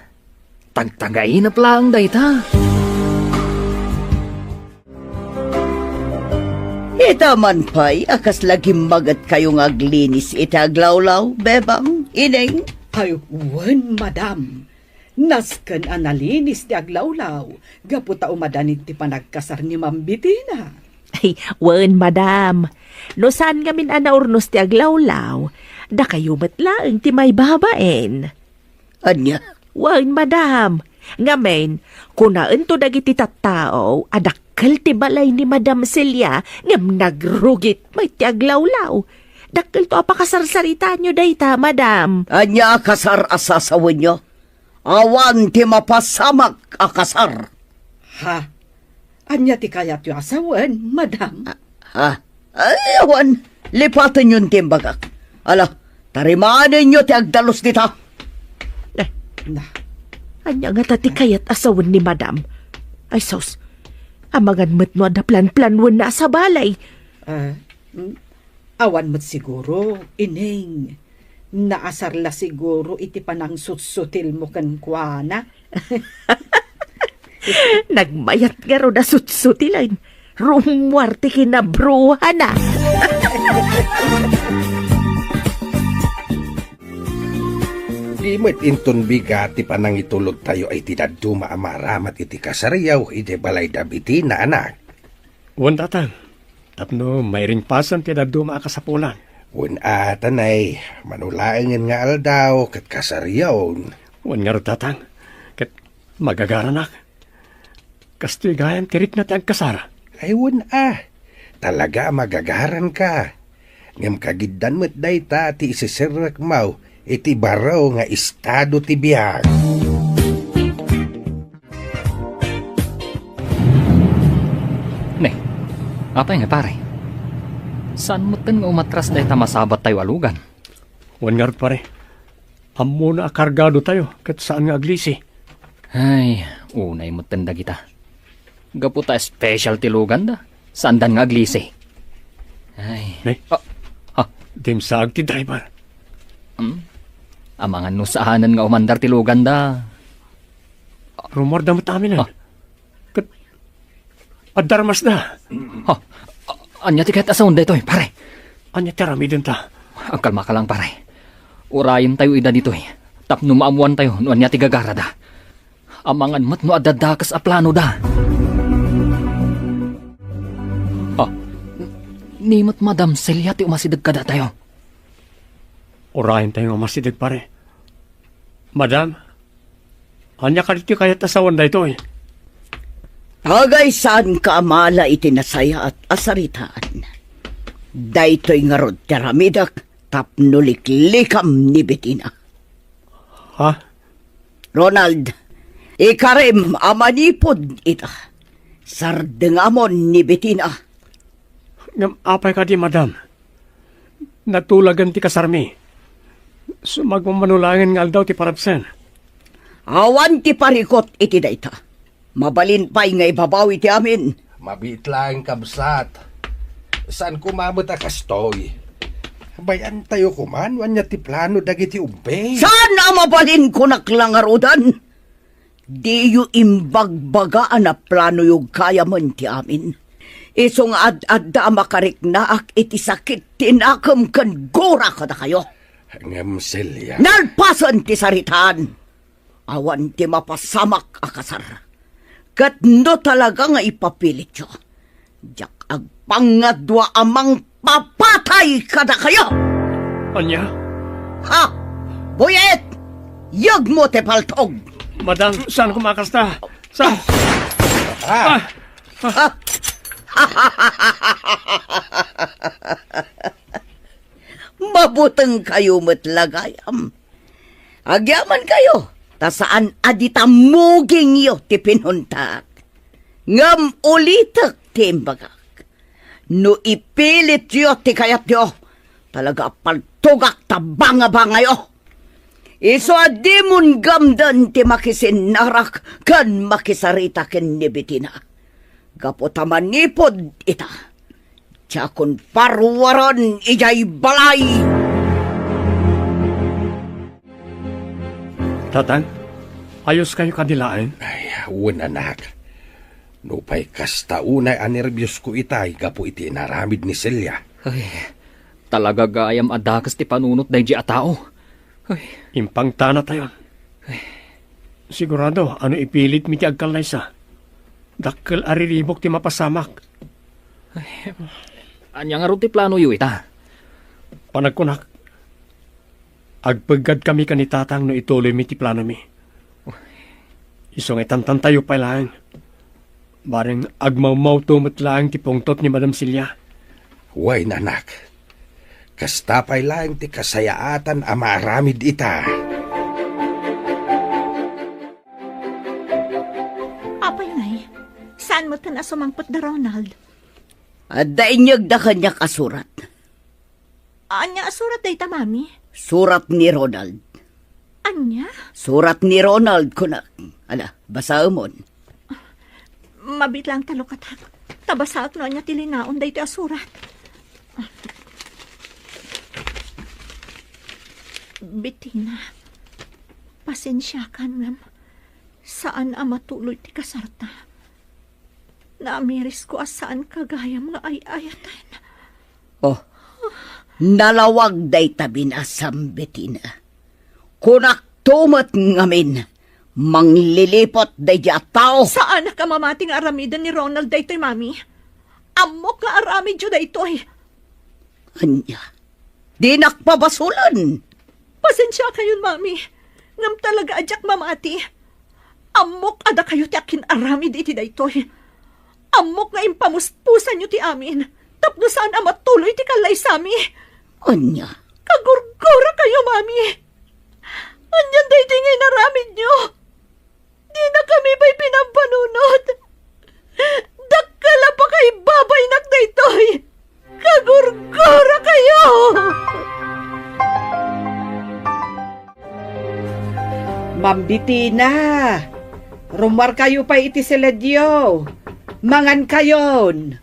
Tagtagainep laeng dayta. Ita man pay a kasla gimmagetkayo nga aglinis iti aglawlaw, Bebang, Ineng? Ay, wen, madam. Nasken a nalinis ti aglawlaw gapu ta umadan iti panagkasar ni Ma'am Betina. Ay, wen, madam. No saan ngamin a naurnos ti aglawlaw, dakayo met laeng ti maibabain. Ania? Wen, madam. Ngamin, kunaento dagiti tattao a dakkel ti balay ni Madam Celia ngem nagrugit met ti aglawlaw. Dakkelto a pakasarsaritaenyo dayta, madam. Ania a kasar a sasawenyo? Awan ti mapasamak a kasar. Ha? Ania ti kayatyo a sawen, madam? Ah, ha? Ay, awan. Lipatenyon ti imbagak. Ala, tarimaenyo ti agdalus dita. Eh, na. Ania ngata ti kayat a sawen ni madam? Ay, sus. Amangan met no adda planplanwenna a sabali. Ah, mm, awan met siguro, Ineng. Naasar la siguro iti panangsutsutilmo kenkuana. Nagmayat ngarud a sutsutilen. Rummuar ti kinabruhana. Di met inton bigat ti panangitulodtayo iti dadduma a maaramat iti kasariaw iti balay da Betina, anak. Wen, Tatang, tapno mairingpasen ti dadduma a kasapulan. Wen a, Tatang, mano laengen nga aldaw ket kasariaon. Wen ngarud, Tatang, ket magagaranak. Kastoy gayam ti rikna ti agkasar. Ay, wen a, talaga a magagaranka. Ngem kagiddan met dayta ti iseserrekmo iti baro nga estado ti biag. Ne, apay nga, pare? Saan metten nga umatras dayta masabattayo a lugan? Wen ngarud, pare. Ammona a kargadotayo ket saan nga aglisi. Ay, unay metten dagita. Gapu ta special ti luganda, saandan nga aglisi. Ay. Nay. Ah, ah. Dimsaag ti driver. Hmm? Amangan no saanen nga umandar ti luganda. Rumorda met aminen. Ah. Ket adda armasda. Ha? A-, ania ti kayat a sawen daytoy, pare? Ania ti aramidenta? Agkalmaka lang, pare. Urayentayo ida ditoy tapno maammoantayo no ania ti gagarada. Amangan met no adda dakes a planoda. Ha? N-, ni met Madam Celia ti umasideg kadatayo. Urayentayo nga umasideg, pare. Madam, ania kadi ti kayat a sawen daytoy? Agaysaanka a mala iti nasayaat a saritaan. Daytoy ngarud ti aramidek tapno liklikam ni Betina. Ha? Ronald, ikarim a manipud ita. Sardengamon ni Betina. Ngem apay kadi, madam? Natulagen ti kasarmi. Sumagmamano laengen nga aldaw ti parabsen. Awan ti parikut iti dayta. Mabalin pay nga ibabawi ti amin. Mabiit laeng, kabsat. Saan koma met a kastoy. Bay-antayo koma no ania ti plano dagiti ubbe. Saan a mabalin, kunak la ngaruden? Diyo imbagbagaan a planoyo gayamen ti amin. Isu nga ad-adda a makariknaak iti sakit ti nakem ken gura kadakayo. Ngem, Celia. Nalpasen ti saritaan. Awan ti mapasamak a kasar. Ket no talaga nga ipapilityo, diak agpangngadua a mangpapatay kadakayo! Ania? Ha? Buyet! Yegmo ti paltog! Madam, saan koma a kasta? Sa... Ah! Ah! Ha? Mabutengkayo met la gayam. Agyamankayo, ta saan a dita mugingyo ti pinuntak. Ngem ulitek ti imbagak. No ipilityo ti kayatyo, talaga a paltogak ta bangabangayo. Isu a dimon gamden ti makisinnarak ken makisarita ken ni Betina. Gapu ta manipud ita, diakon paruaren idiay balay. Tatang, ayoskayo kadi laeng? Ay, wen, anak. Nupay kasta unay a nerbiosko itay gapu iti inaramid ni Celia. Ay, talaga gayam a dakes ti panunot daydi a tao. Ay. Impangtanatayon. Ay. Sigurado a no ipilitmi ti agkallaysa, dakkel a riribuk ti mapasamak. Ay, ania ngarud ti planoyo ita? Panagkunak, agpeggadkami ken ni Tatang no ituloymi ti planomi. Isu nga itantantayo pay laeng. Bareng agmawmawto met laeng ti pungtot ni Madam Celia. Wen, anak. Kasta pay laeng ti kasayaatan a maaramid ita. Apay ngay, saan metten a sumangpet da Ronald? Adda inyegda kaniak a surat. Ania a surat dayta, Mami? Surat ni Ronald. Ania? Surat ni Ronald, kunak. Ala, basaemon. Mabiit laeng ta lukatak. Ta basaek no ania ti linaon daytoy a surat. Betina, pasensiakan ngem saan a matuloy ti kasarta. Naamirisko a saanka gayam nga ay-ayaten. Oh, nalawag dayta binasam, Betina. Kunakto met ngamin, mangliliput daydi a tao. Saanak a mamati nga aramiden ni Ronald daytoy, Mami. Ammok nga aramidyo daytoy. Ania? Dinak pabasolen. Pasensiakayon, Mami. Ngem talaga a diak mamati. Ammok a dakayo ti akin-aramid iti daytoy. Ammok nga impamuspusanyo ti amin tapno saan a matuloy ti kallaysami. Ania? Kagurgurakayo, Mami. Ania daytoy nga inaramidyo? Dinakami pay pinampanunot. Dakkel a pakaibabaynak daytoy. Kagurgurakayo! Bitina, rummuarkayo pay iti siledyo. Mangankayon.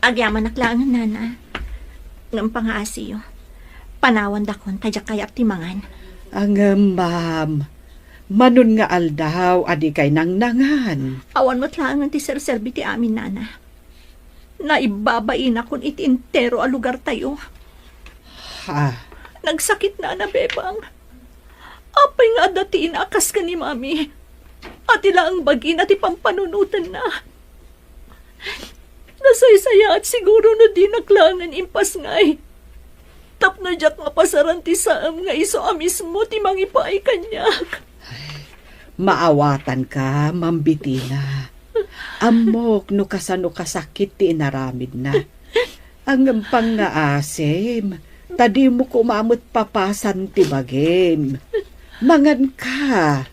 Agyamanak laengen, nana. Ngem pangaasiyo. Panawandakon ta diak kayat ti mangan. Ngem, ma'am, manon nga aldaw a dikay nangnangan. Awan met laengen ti serserbi ti amin, nana. Naibabainakon iti entero a lugartayo. Ha? Nagsakit, nana, bebang. Apay nga adda ti ina a kas ken ni mami? Ati laeng bagina ti pampanunotenna. Nasaysayaat siguro no dinak laengen impasngay. Tapno diak mapasaran ti saem nga isu a mismo ti mangipaay kaniak. Maawatanka, Ma'am Bitina. Ammok no kasano kasakit ti inaramidna. Ngem pangngaasim, ta dimo koma met papasan ti bagim. Manganka.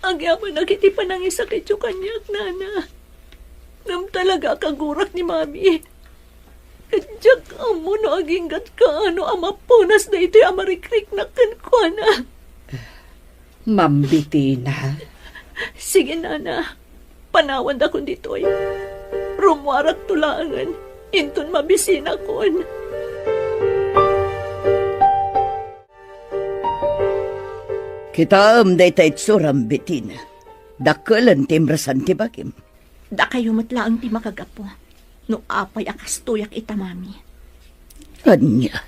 Agyamanak iti panangisakityo kaniak, nana. Ngem talaga a kagurak ni mami. Ket diak ammo no agingga't kaano a mapunas daytoy a marikriknak kenkuana. Ma'am Bitina. Sige, nana. Panawandakon ditoy. Rummuarakto laengen inton mabisinakon. Kitaem dayta itsuram, Bitina. Dakkelen ti imresan ti bagim. Dakayo met laeng ti makagapu no apay a kastoyak ita, mami. Ania?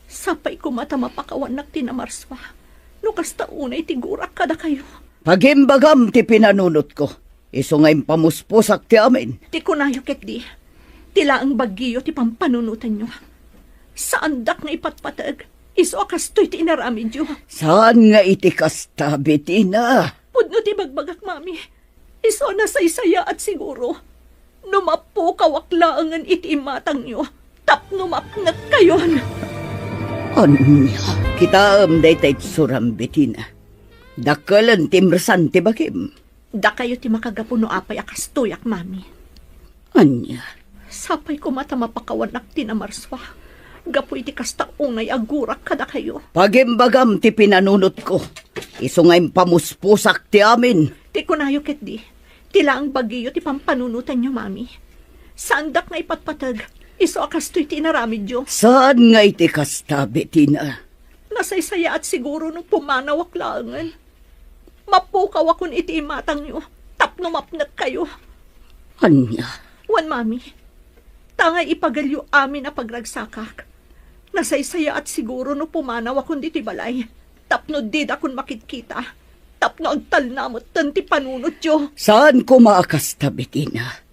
Sapay koma ta mapakawannak ti namarsua no kasta unay ti gurak kadakayo. Pagimbagam ti pinanunotko, isu nga impamuspusak ti amin. Ti kunayo ketdi, ti laeng bagiyo ti pampanunotenyo. Saandak nga ipatpateg isu a kastoy ti inaramidyo. Saan nga iti kasta, Bitina? Pudno ti bagbagak, mami. Isu a nasaysayaat siguro no mapukawak laengen iti imatangyo tapno mapnekkayon. Ania? Kitaem dayta itsuram, Bitina. Dakkelen ti imresan ti bagim. Dakayo ti makagapu no apay a kastoyak, mami. Ania? Sapay koma ta mapakawanak ti namarsua gapu iti kasta unay a gurak kadakayo. Pagimbagam ti pinanunotko, isu nga impamuspusak ti amin. Ti kunayo ketdi, ti laeng bagiyo ti pampanunotanyo, mami. Saandak nga ipatpateg isu a kastoy ti inaramidyo. Saan nga iti kasta, Bitina? Nasaysayaat siguro no pumanawak laengen. Mapukawakon iti imatangyo tapno mapnekkayo. Ania? Wen, mami, ta ngay ipagelyo amin a pagragsakak. Nasaysayaat siguro no pumanawakon ditoy balay tapno didakon makitkita, tapno agtalna metten ti panunotyo. Saan koma a kasta, Bitina.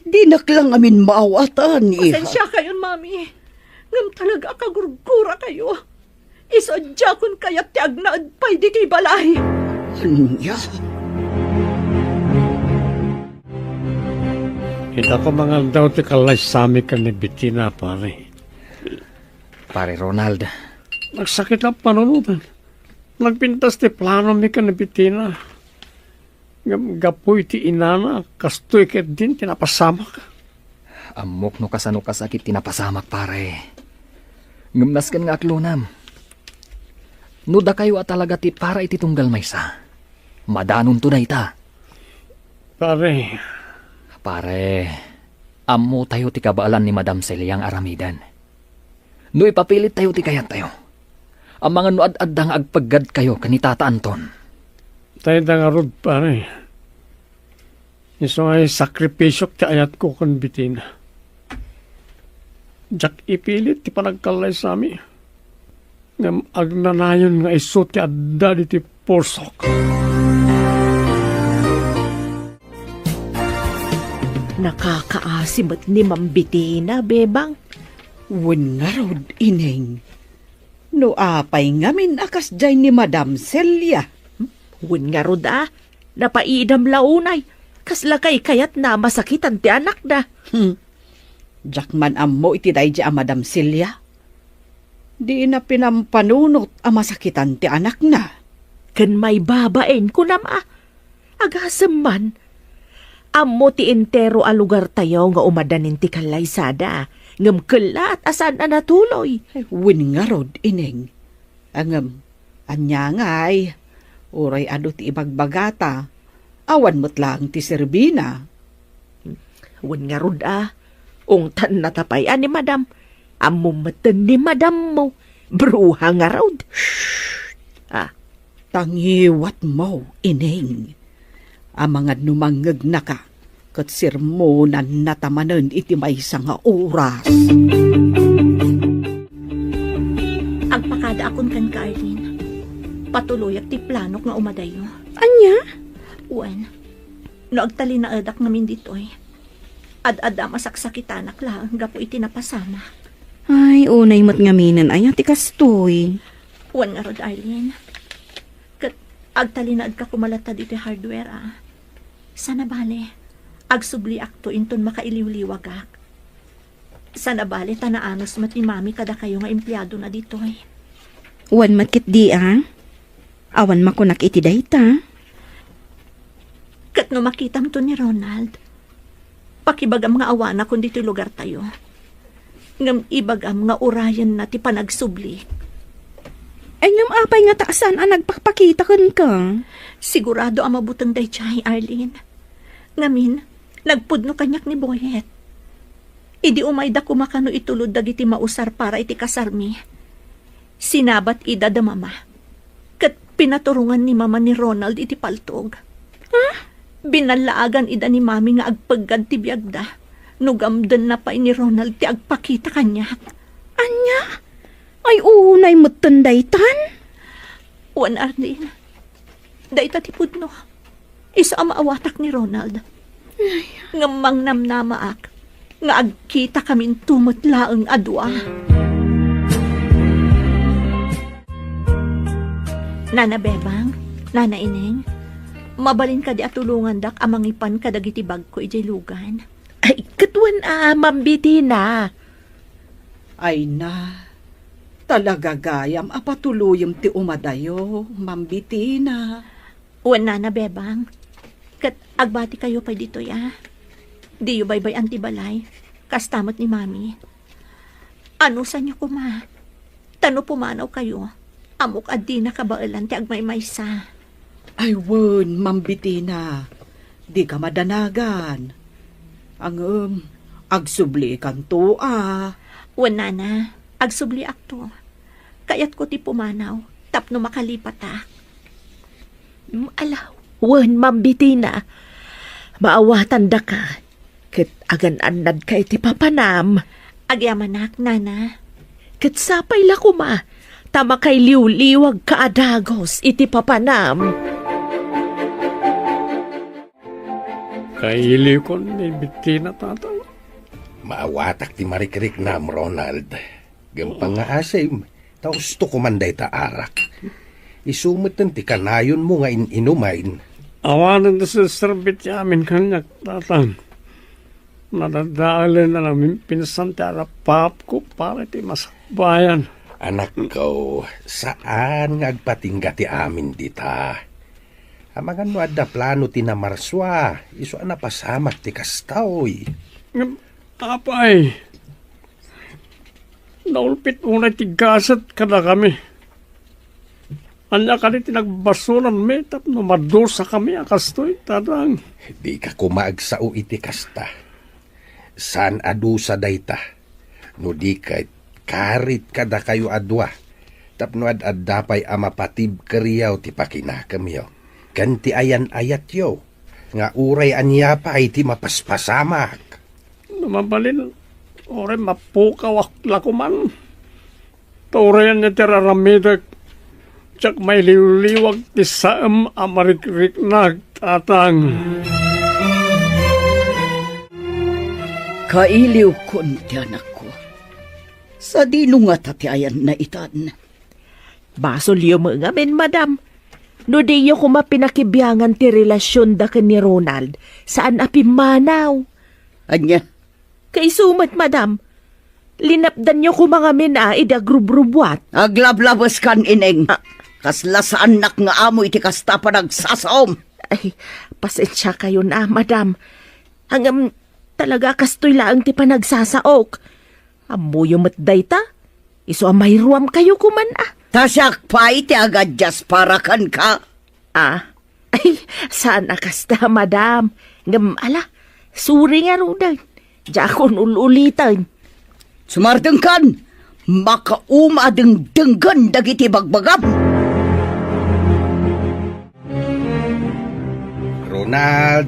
Dinak la ngamin maawatan, iha. Pasensiakayon, mami. Ngem talaga a kagurgurakayo. Isu a diakon kayat ti agnaed pay ditoy balay. Ania? Ita koma nga aldaw ti kallaysami ken ni Bitina, pare. Pare Ronald. Nagsakit a panunoten. Nagpintas ti planomi ken ni Bitina. Ngem gapu iti inana, kastoy ketdin ti napasamak. Ammok no kasano kasakit ti napasamak, pare. Ngem nasken nga aklonam. No dakayo a talaga ti para iti tunggal maysa, madanonto dayta. Pare. Pare, ammotayo ti kabaelan ni Madam Celia nga aramiden. No ipapilittayo ti kayattayo, amangan no ad-adda nga agpeggadkayo ken ni Tata Anton. Dayta ngarud, pare. Isu nga isakripisyok ti ayatko ken Bitina. Diak ipilit ti panagkallaysami. Ngem agnanayon nga isu ti adda ditoy pursok. Nakakaasi met ni Ma'am Bitina, bebang. Wen ngarud, Ineng. No apay ngamin a kasdiay ni Madam Celia? Wen ngarud a, napaidam la unay. Kasla kaykayatna a masakitan ti anakda. Hmm. Diak man ammo iti daydi a Madam Celia. Dina pinampanunot a masakitan ti anakna. Ken maibabain, kunam a. Agasem man. Ammo ti entero a lugartayo nga umadanin ti kallaysada, ngem kellaat a saan a natuloy. Ay, wen ngarud, Ineng. Ngem, ania ngay, uray adu ti ibagbagata, awan met laeng ti serbina. Wen ngarud a, ungtanna ta pay a ni madam. Ammom metten ni madammo, bruha ngarud. Shh! Ah. Ta ngiwatmo, Ineng. Amangan no mangngegnaka, ket sermonannata manen iti maysa nga oras. Agpakadaakon kenka, Arlene. Patuloyak ti planok nga umadayo. Ania? Wen, no agtalinaedak ngamin ditoy, ad-adda a masaksakitanak laeng gapu iti napasamak. Ay, unay met ngaminen aya ti kastoy. Wen ngarud, Arlene. Ket agtalinaedka koma latta ditoy hardware, a. Sana bale, agsubliakto inton makailiwliwagak. Sana bale ta naanus met ni Mami kadakayo nga empleadona ditoy. Wen met ketdi, a. Awan makunak iti dayta. Ket no makitamto ni Ronald, pakibagam nga awanakon ditoy lugartayo. Ngem ibagam nga urayenna ti panagsubli. Ay, ngem apay nga ta saan a nagpakpakita kenka? Sigurado a mabuteng daydiay, Arlene. Ngamin, nagpudno kaniak ni Boyet. Idi umayda koma kano itulod dagiti mausar para iti kasarmi, sinabat ida da Mama. Ket pinaturongan ni Mama ni Ronald iti paltog. Ha? Binallaagan ida ni Mami nga agpeggad ti biagda no gamdenna pay ni Ronald ti agpakita kaniak. Ania? Ay, unay metten daytan? Wen, Arlene, dayta ti pudno. Isu a maawatak ni Ronald. Ay. Ngem mangnamnamaak nga agkitakaminto met laeng a dua. Nana Bebang, Nana Ineng, mabalin kadi a tulongandak a mangipan kadagiti bagko idiay lugan? Ay, ket wen a, Ma'am Bettina. Ay na, talaga gayam a patuloyem ti umadayo, Ma'am Bettina. Wen, Nana Bebang. Ket agbatikayo pay ditoy, a. Diyo baybay-an ti balay. Kasta met ni Mami. Anusanyo koma. Ta no pumanawkayo, ammok a dina kabaelan ti agmaymaysa. Ay wen, Ma'am Bettina. Dika madanagan. Ngem, agsublikanto, a. Wen, Nana. Agsubliakto. Kayatko ti pumanaw tapno makalipatak. Mm, ala, wen, Ma'am Bettina. Maawatandaka, ket agan-annadka iti papanam. Agyamanak, Nana. Ket sapay la koma, ta makailiwliwagka a dagus iti papanam. Kailiwkon ni Bettina, tatang. Maawatak ti marikriknam, Ronald. Gampang nga asim, ta usto koman dayta arak. Isu metten ti kanayonmo nga in-inumen. Awanen ti serserbi ti amin kaniak, tatang. Nadadaelen a naminpinsan ti arapaapko para iti masakbayan. Anakko, saan nga agpatingga ti amin dita. Amangan no adda plano ti namarsua, isu a napasamak ti kastoy. Ngem, apay, naulpit unay ti gasat kadakami. Ania kadi ti nagbasolanmi tapno madusakami a kastoy, tatang? Dika koma agsao iti kasta. Saan a dusa dayta. No di ket, karit kadakayo a dua, tapno ad-adda pay a mapatibkeryo ti pakinakemyo, ken ti ayan-ayatyo, nga uray ania pay ti mapaspasamak. No mabalin, uray mapukawak la koman. Ta uray ania ti ar-aramidek, diak mailiwliwag ti saem a marikriknak, tatang. Kailiwkon ti anakko. Sadino ngata ti ayanna itan? Basolyo met ngamin, madam. No diyo koma pinakibiangan ti relasionda ken ni Ronald, saan a pimmanaw. Ania? Kaisu met, madam. Linapdanyo koma ngamin a idi agrubrubuat. Aglablabeskan, Ineng. Ah. Kasla saannak nga amo iti kasta a panagsasaom. Ay, pasensiakayon a, madam. Ngem, talaga kastoy laeng ti panagsasaok. Ammoyo met dayta. Isu a mairuamkayo koman a. Ta siak pay ti agadias para kenka. Ah, ay, saan a kasta, madam. Ngem, ala, sorry ngaruden. Diakon ul-uliten. Sumardengkan, makauma a dengdenggen dagiti bagbagam. Ronald,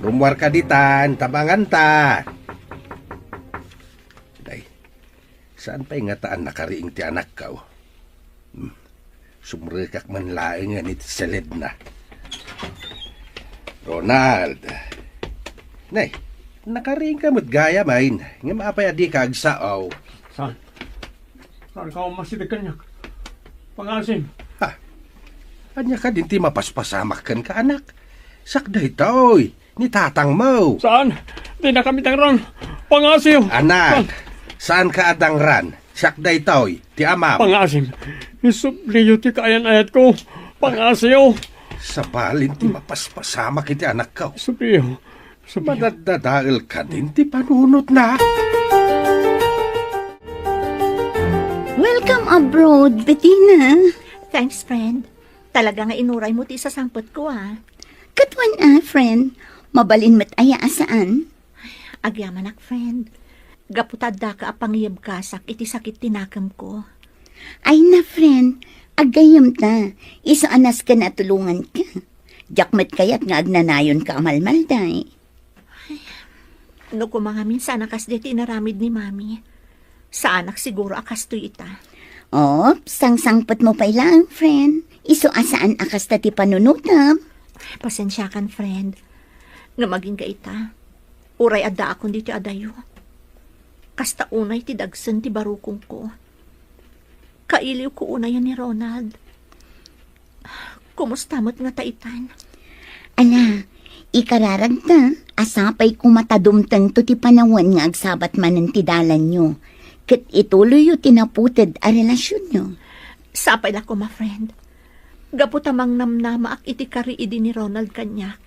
rummuarka ditan, ta manganta. Day, saan pay ngata a nakariing ti anakko? Hmm, sumrekak man laengen iti siledna. Ronald. Nay, nakariingka met gayam, ngem apay a dika agsao? Saan? Saan ka umasideg kaniak? Pangaasim. Ha? Ania kadin ti mapaspasamak kenka, anak? Siak daytoy, ni tatangmo. Saan? Dinakami dangran. Pangaasim. Anak, saan? Saanka a dangran. Siak daytoy, ti amam. Pangaasim. Isubliyo ti kaayan-ayatko. Pangaasim. Sabali ti mapaspasamak iti anakko. Subliyo. Subliyo. Madaddadael kadin ti panunotna. Welcome abroad, Bettina. Thanks, friend. Talaga nga inuraymo ti isasangpetko, ah. Ket wen a, friend, mabalin met aya a saan? Agyamanak, friend. Gapu ta addaka a pangiyebkasak iti sakit ti nakemko. Ay na, friend, aggayemta. Isu a nasken a tulonganka. Diak met kayat nga agnanayonka a malmalday. No koma ngamin saan a kasdi ti inaramid ni Mami. Saanak siguro a kastoy ita. Op, sangsangpetmo pay laeng, friend. Isu a saan a kasta ti panunotem. Pasensiakan, friend. Ngem agingga ita, uray addaakon ditoy adayo. Kasta unay ti dagsen ti barukongko. Kailiwko unayen ni Ronald. Kumusta met ngata itan? Ala, ikararagta a sapay koma ta dumtengto ti panawen nga agsabat manen ti dalanyo, ket ituloyyo ti naputed a relasionyo. Sapay la koma, friend. Gapu ta mangnamnamaak iti kari idi ni Ronald kaniak,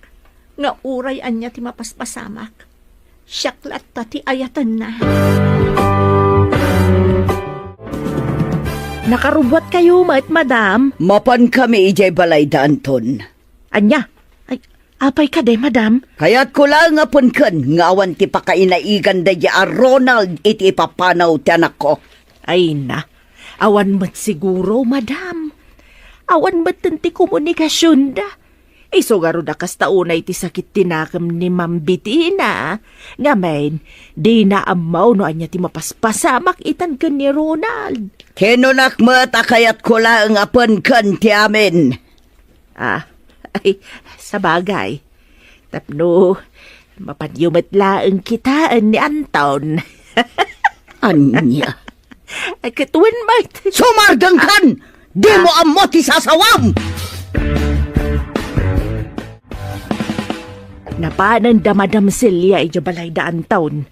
nga uray ania ti mapaspasamak, siak latta ti ayatenna. Nakarubbuatkayo met, madam? Mapankami idiay balay da Anton. Ania? Ay, apay kadi, madam? Kayatko laeng a penken nga awan ti pakainaigan daydi a Ronald iti ipapanaw ti anakko. Ay na, awan met siguro, madam. Awan metten ti komunikasionda. Isu ngarud a kasta unay ti sakit ti nakem ni Ma'am Bettina. Ngamin, dina ammo no ania ti mapaspasamak itan ken ni Ronald. Kinunak met a kayatko laeng a penken ti amin. Ah, ay, sabagay. Tapno, mapanyo met laeng kitaen ni Anton. Ania? Ay, ket wen met. Sumardengkan! Dimo ammo ti sasawam! Napanen da Madam Celia idiay balay da Anton.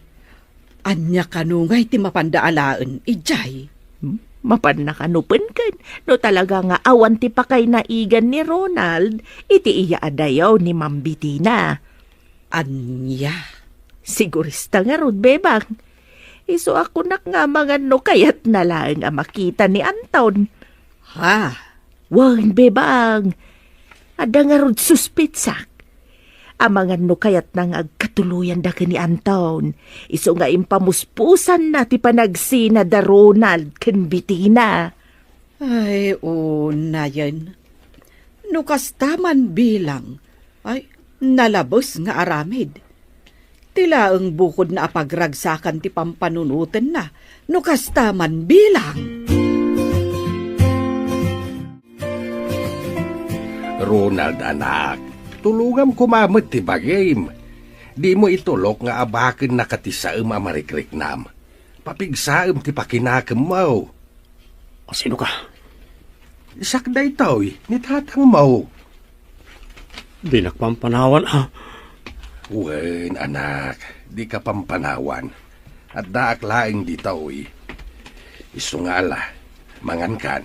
Ania kano ngay ti mapanda alaen idiay? Hmm? Mapanna kano penken no talaga nga awan ti pakainaigan ni Ronald iti iya adayo ni Ma'am Bettina. Ania? Sigurista ngarud, bebang. Isu a kunak nga amangan no kayatna laeng a makita ni Anton. Ha? Wen, bebang. Adda ngarud suspetsak. Amangan no kayatna nga agkatuloyanda ken ni Anton. Isu nga impamuspusanna ti panagsina da Ronald ken Bettina. Ay, unayen. No kasta man bilang, ay, nalabes nga aramid. Ti laeng bukodna a pagragsakan ti pampanunotenna, no kasta man bilang. Ronald, anak, tulongam koma met ti bagim. Dimo itulok nga abakennaka ti saem a marikriknam. Papigsaem ti pakinakemmo. Sino ka? Siak daytoy, ni tatangmo. Dinak pampanawan, a. Wen, anak, dika pampanawan. Addaak laeng ditoy. Isu nga ala, mangankan.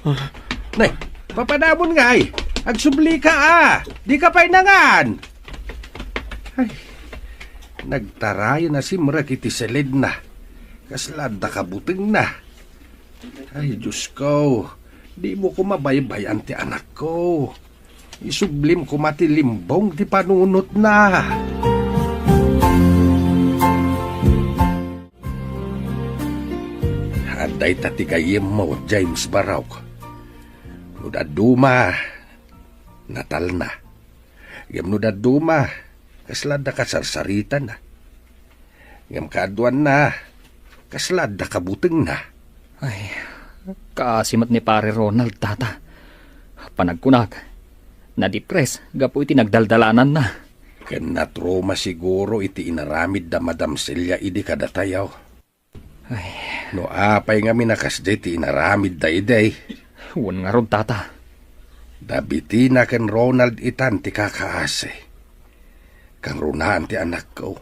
Ah. Nay, papanamon ngay. Agsublika, a. Dika pay nangan. Ay, nagtarayan a simrek iti siledna. Kasla adda kabutengna. Ay, Diosko, Dimo koma baybay-an ti anakko. Isublim koma ti limbong ti panunotna. Adda ita ti gayyemmo, James Barok. No dadduma, natalna. Ngem no dadduma, kasla adda kasarsaritana. Ngem kaaduanna, kasla adda kabutengna. Ay, kaasi met ni Pare Ronald, Tata. Panagkunak, nadipres gapu iti nagdaldalananna. Ken natruma siguro iti inaramid da Madam Celia idi kadatayo. Ay. No apay ngamin a kasdi ti inaramidda idi? Wen ngarud, Tata. Da Betina ken Ronald itan ti kakaasi. Kangrunaan ti anakko.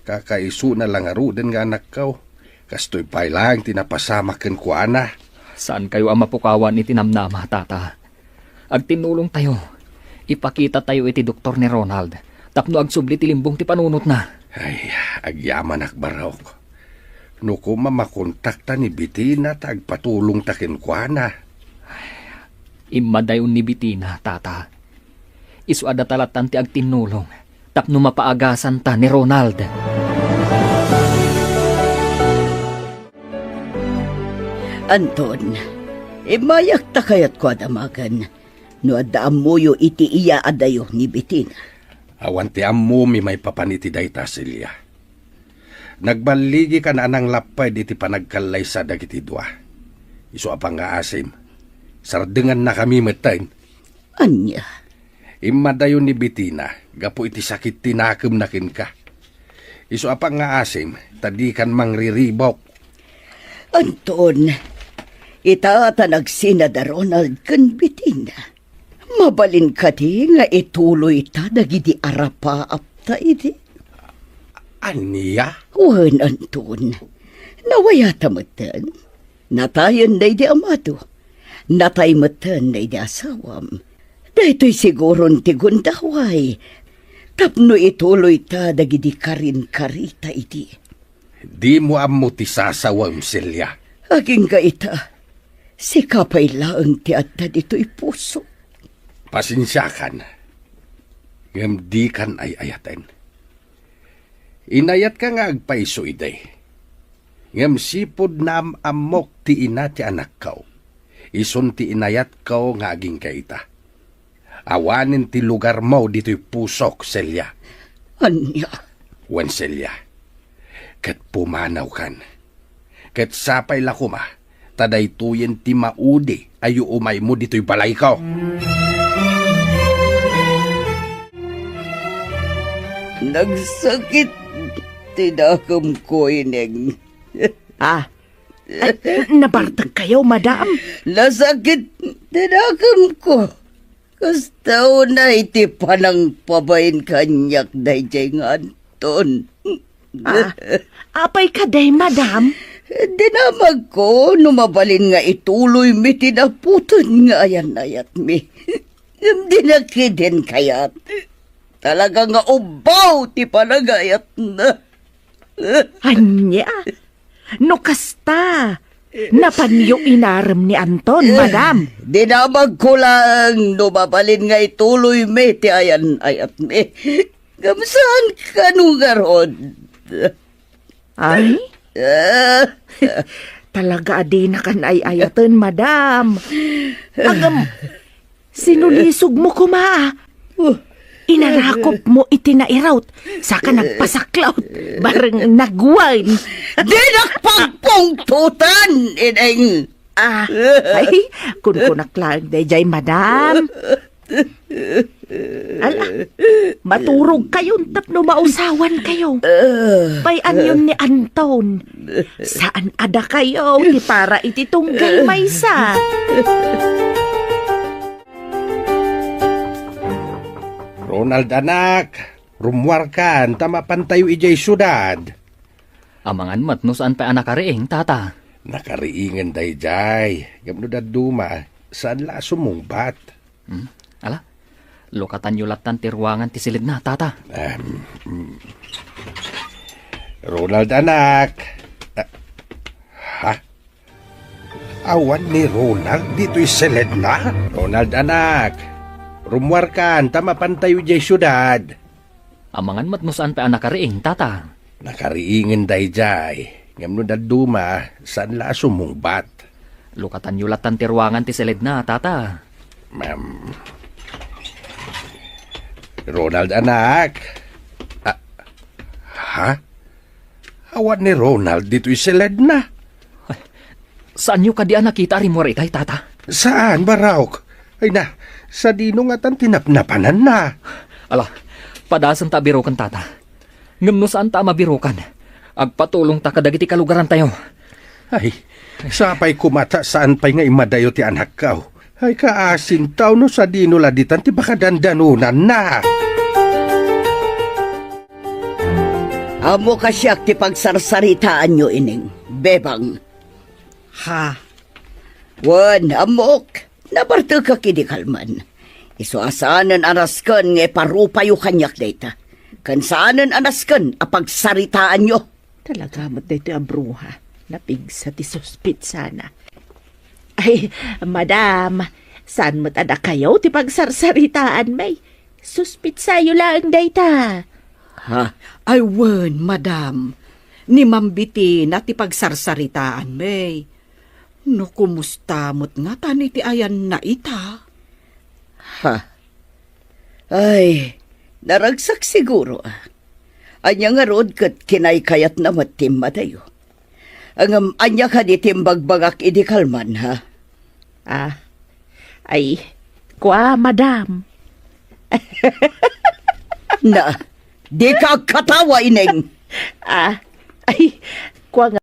Kakaisuna la ngaruden nga anakko. Kastoy pay laeng ti napasamak kenkuana. Saankayo a mapukawan iti namnama, Tata. Agtinnulongtayo. Ipakitatayo iti doktor ni Ronald tapno agsubli ti limbong ti panunotna. Ay, agyamanak, Barok. No koma makontakta ni Betina ta agpatulongta kenkuana. Immadayon ni Betina, Tata. Isu a data lattan ti agtinnulong tapno mapaagasanta ni Ronald. Anton, immayak ta kayatko a damagen no adda ammoyo iti iyaadayo ni Betina. Awan ti ammomi maipapan iti dayta, Celia. Nagballigikan a nanglapped iti panagkallaysa dagiti dua. Isu a pangngaasim, sardengannakami metten. Ania? Immadayon ni Betina gapu iti sakit ti nakemna kenka. Isu a pangngaasim ta dikan mangriribok. Anton, ita ta nagsina da Ronald ken Betina. Mabalin kadi nga ituloyta dagidi arapaapta idi? Ania? Wen, Anton. Nawayata metten. Natayen daydi amado. Natay metten daydi asawam. Daytoy siguron ti gundaway tapno ituloyta dagidi karinkarita idi. Dimo ammo ti sasawem, Celia. Agingga ita, sika pay laeng ti adda ditoy puso. Pasensiakan, ngem dikan ay-ayaten. Inayatka nga agpayso idi. Ngem sipud naam-ammok ti ina ti anakko, isun ti inayatko nga agingga ita. Awanen ti lugarmo ditoy pusok, Celia. Ania? Wen, Celia, ket pumanawkan. Ket sapay la koma ta daytoyen ti maudi a yuumaymo ditoy balayko. Nagsakit ti dakemko, Ineng. Ah, ay, nabartek kayo, madam? Nasakit ti dakemko. Kasta unay ti panangpabain kaniak daydiay nga Anton. Ah, apay kadi, madam? Dinamagko no mabalin nga ituloymi ti naputon nga ayan-ayatmi. Ngem dina ketdin kayat. Talaga nga ubbaw ti panagayatna. Ania? No kasta, napanyo inarem ni Anton, madam? Dinamagko laeng no mabalin nga ituloymi ti ayan-ayatmi. Ngem saan kano ngarud? Ay? Ah. Talaga a dinakan ay-ayaten, madam. Agam, sinulisog mo koma. Oh. Inarakop mo iti nairot, saka nagpasaklaw, bareng nagwan. Dinak pagpungtotan, Ineng! Ah, ay, kunkunak laeng daydiay, madam. Ala, maturog kayon tapno mausawan kayo. Pay-anyon ni Anton. Saan a dakayo ti para iti tunggay maysa. Ronald, anak, rummuarkan ta mapantayo idiay siudad. Amangan met no saan pay a nakariing, tata. Nakariingen daydiay. Ngem no dadduma, saan la a sumungbat. Hmm? Ala, lukatanyo lattan ti ruangan ti silidna, tata. Em, mm. Ronald, anak. Ah, ha? Awan ni Ronald ditoy siledna? Ronald, anak, rummuarkan ta mapantayo idiay siudad. Amangan met no saan pay a nakariing, tata. Nakariingen daydiay, ngem no dadduma, saan la a sumungbat. Lukatanyo latan ti ruangan ti siledna, tata. Ma'am. Ronald, anak. Ah, ha? Awan ni Ronald ditoy siledna. Saanyo kadi a nakita a rimmuar itay, tata? Saan, Barok? Ay na, sadino ngatan ti napnapananna? Ala, padasen ta a biroken, tata. Ngem no saan ta a mabirokan, agpatulongta kadagiti kalugarantayo. Ay, sapay koma ta saan pay nga immadayo ti anakko. Ay, kaasintaw no sadino la ditan ti pakadandanonanna. Ammok a siak ti pagsarsaritaanyo, Ining, Bebang. Ha? Wen, ammok, nabartekak idi kalman. Isu a saanen a nasken nga iparupayo kaniak dayta. Ken saanen a nasken a pagsaritaanyo. Talaga met daytoy a bruha. Napigsa ti suspitsana. Ay, madam, saan met a dakayo ti pagsarsaritaanmi? Suspitsayo laeng dayta. Ha? Ay, wen, madam. Ni Ma'am Bitina ti pagsarsaritaanmi. No kumusta met ngatan iti ayanna ita? Ha? Ay, naragsak siguro, a. Ania ngarud ket kinaykayatna met ti immadayo? Ngem ania kadi ti imbagbagak idi kalman, ha? Ah, ay, kua, madam. Na, dika agkatawa, Ining. Ah, ay, kua nga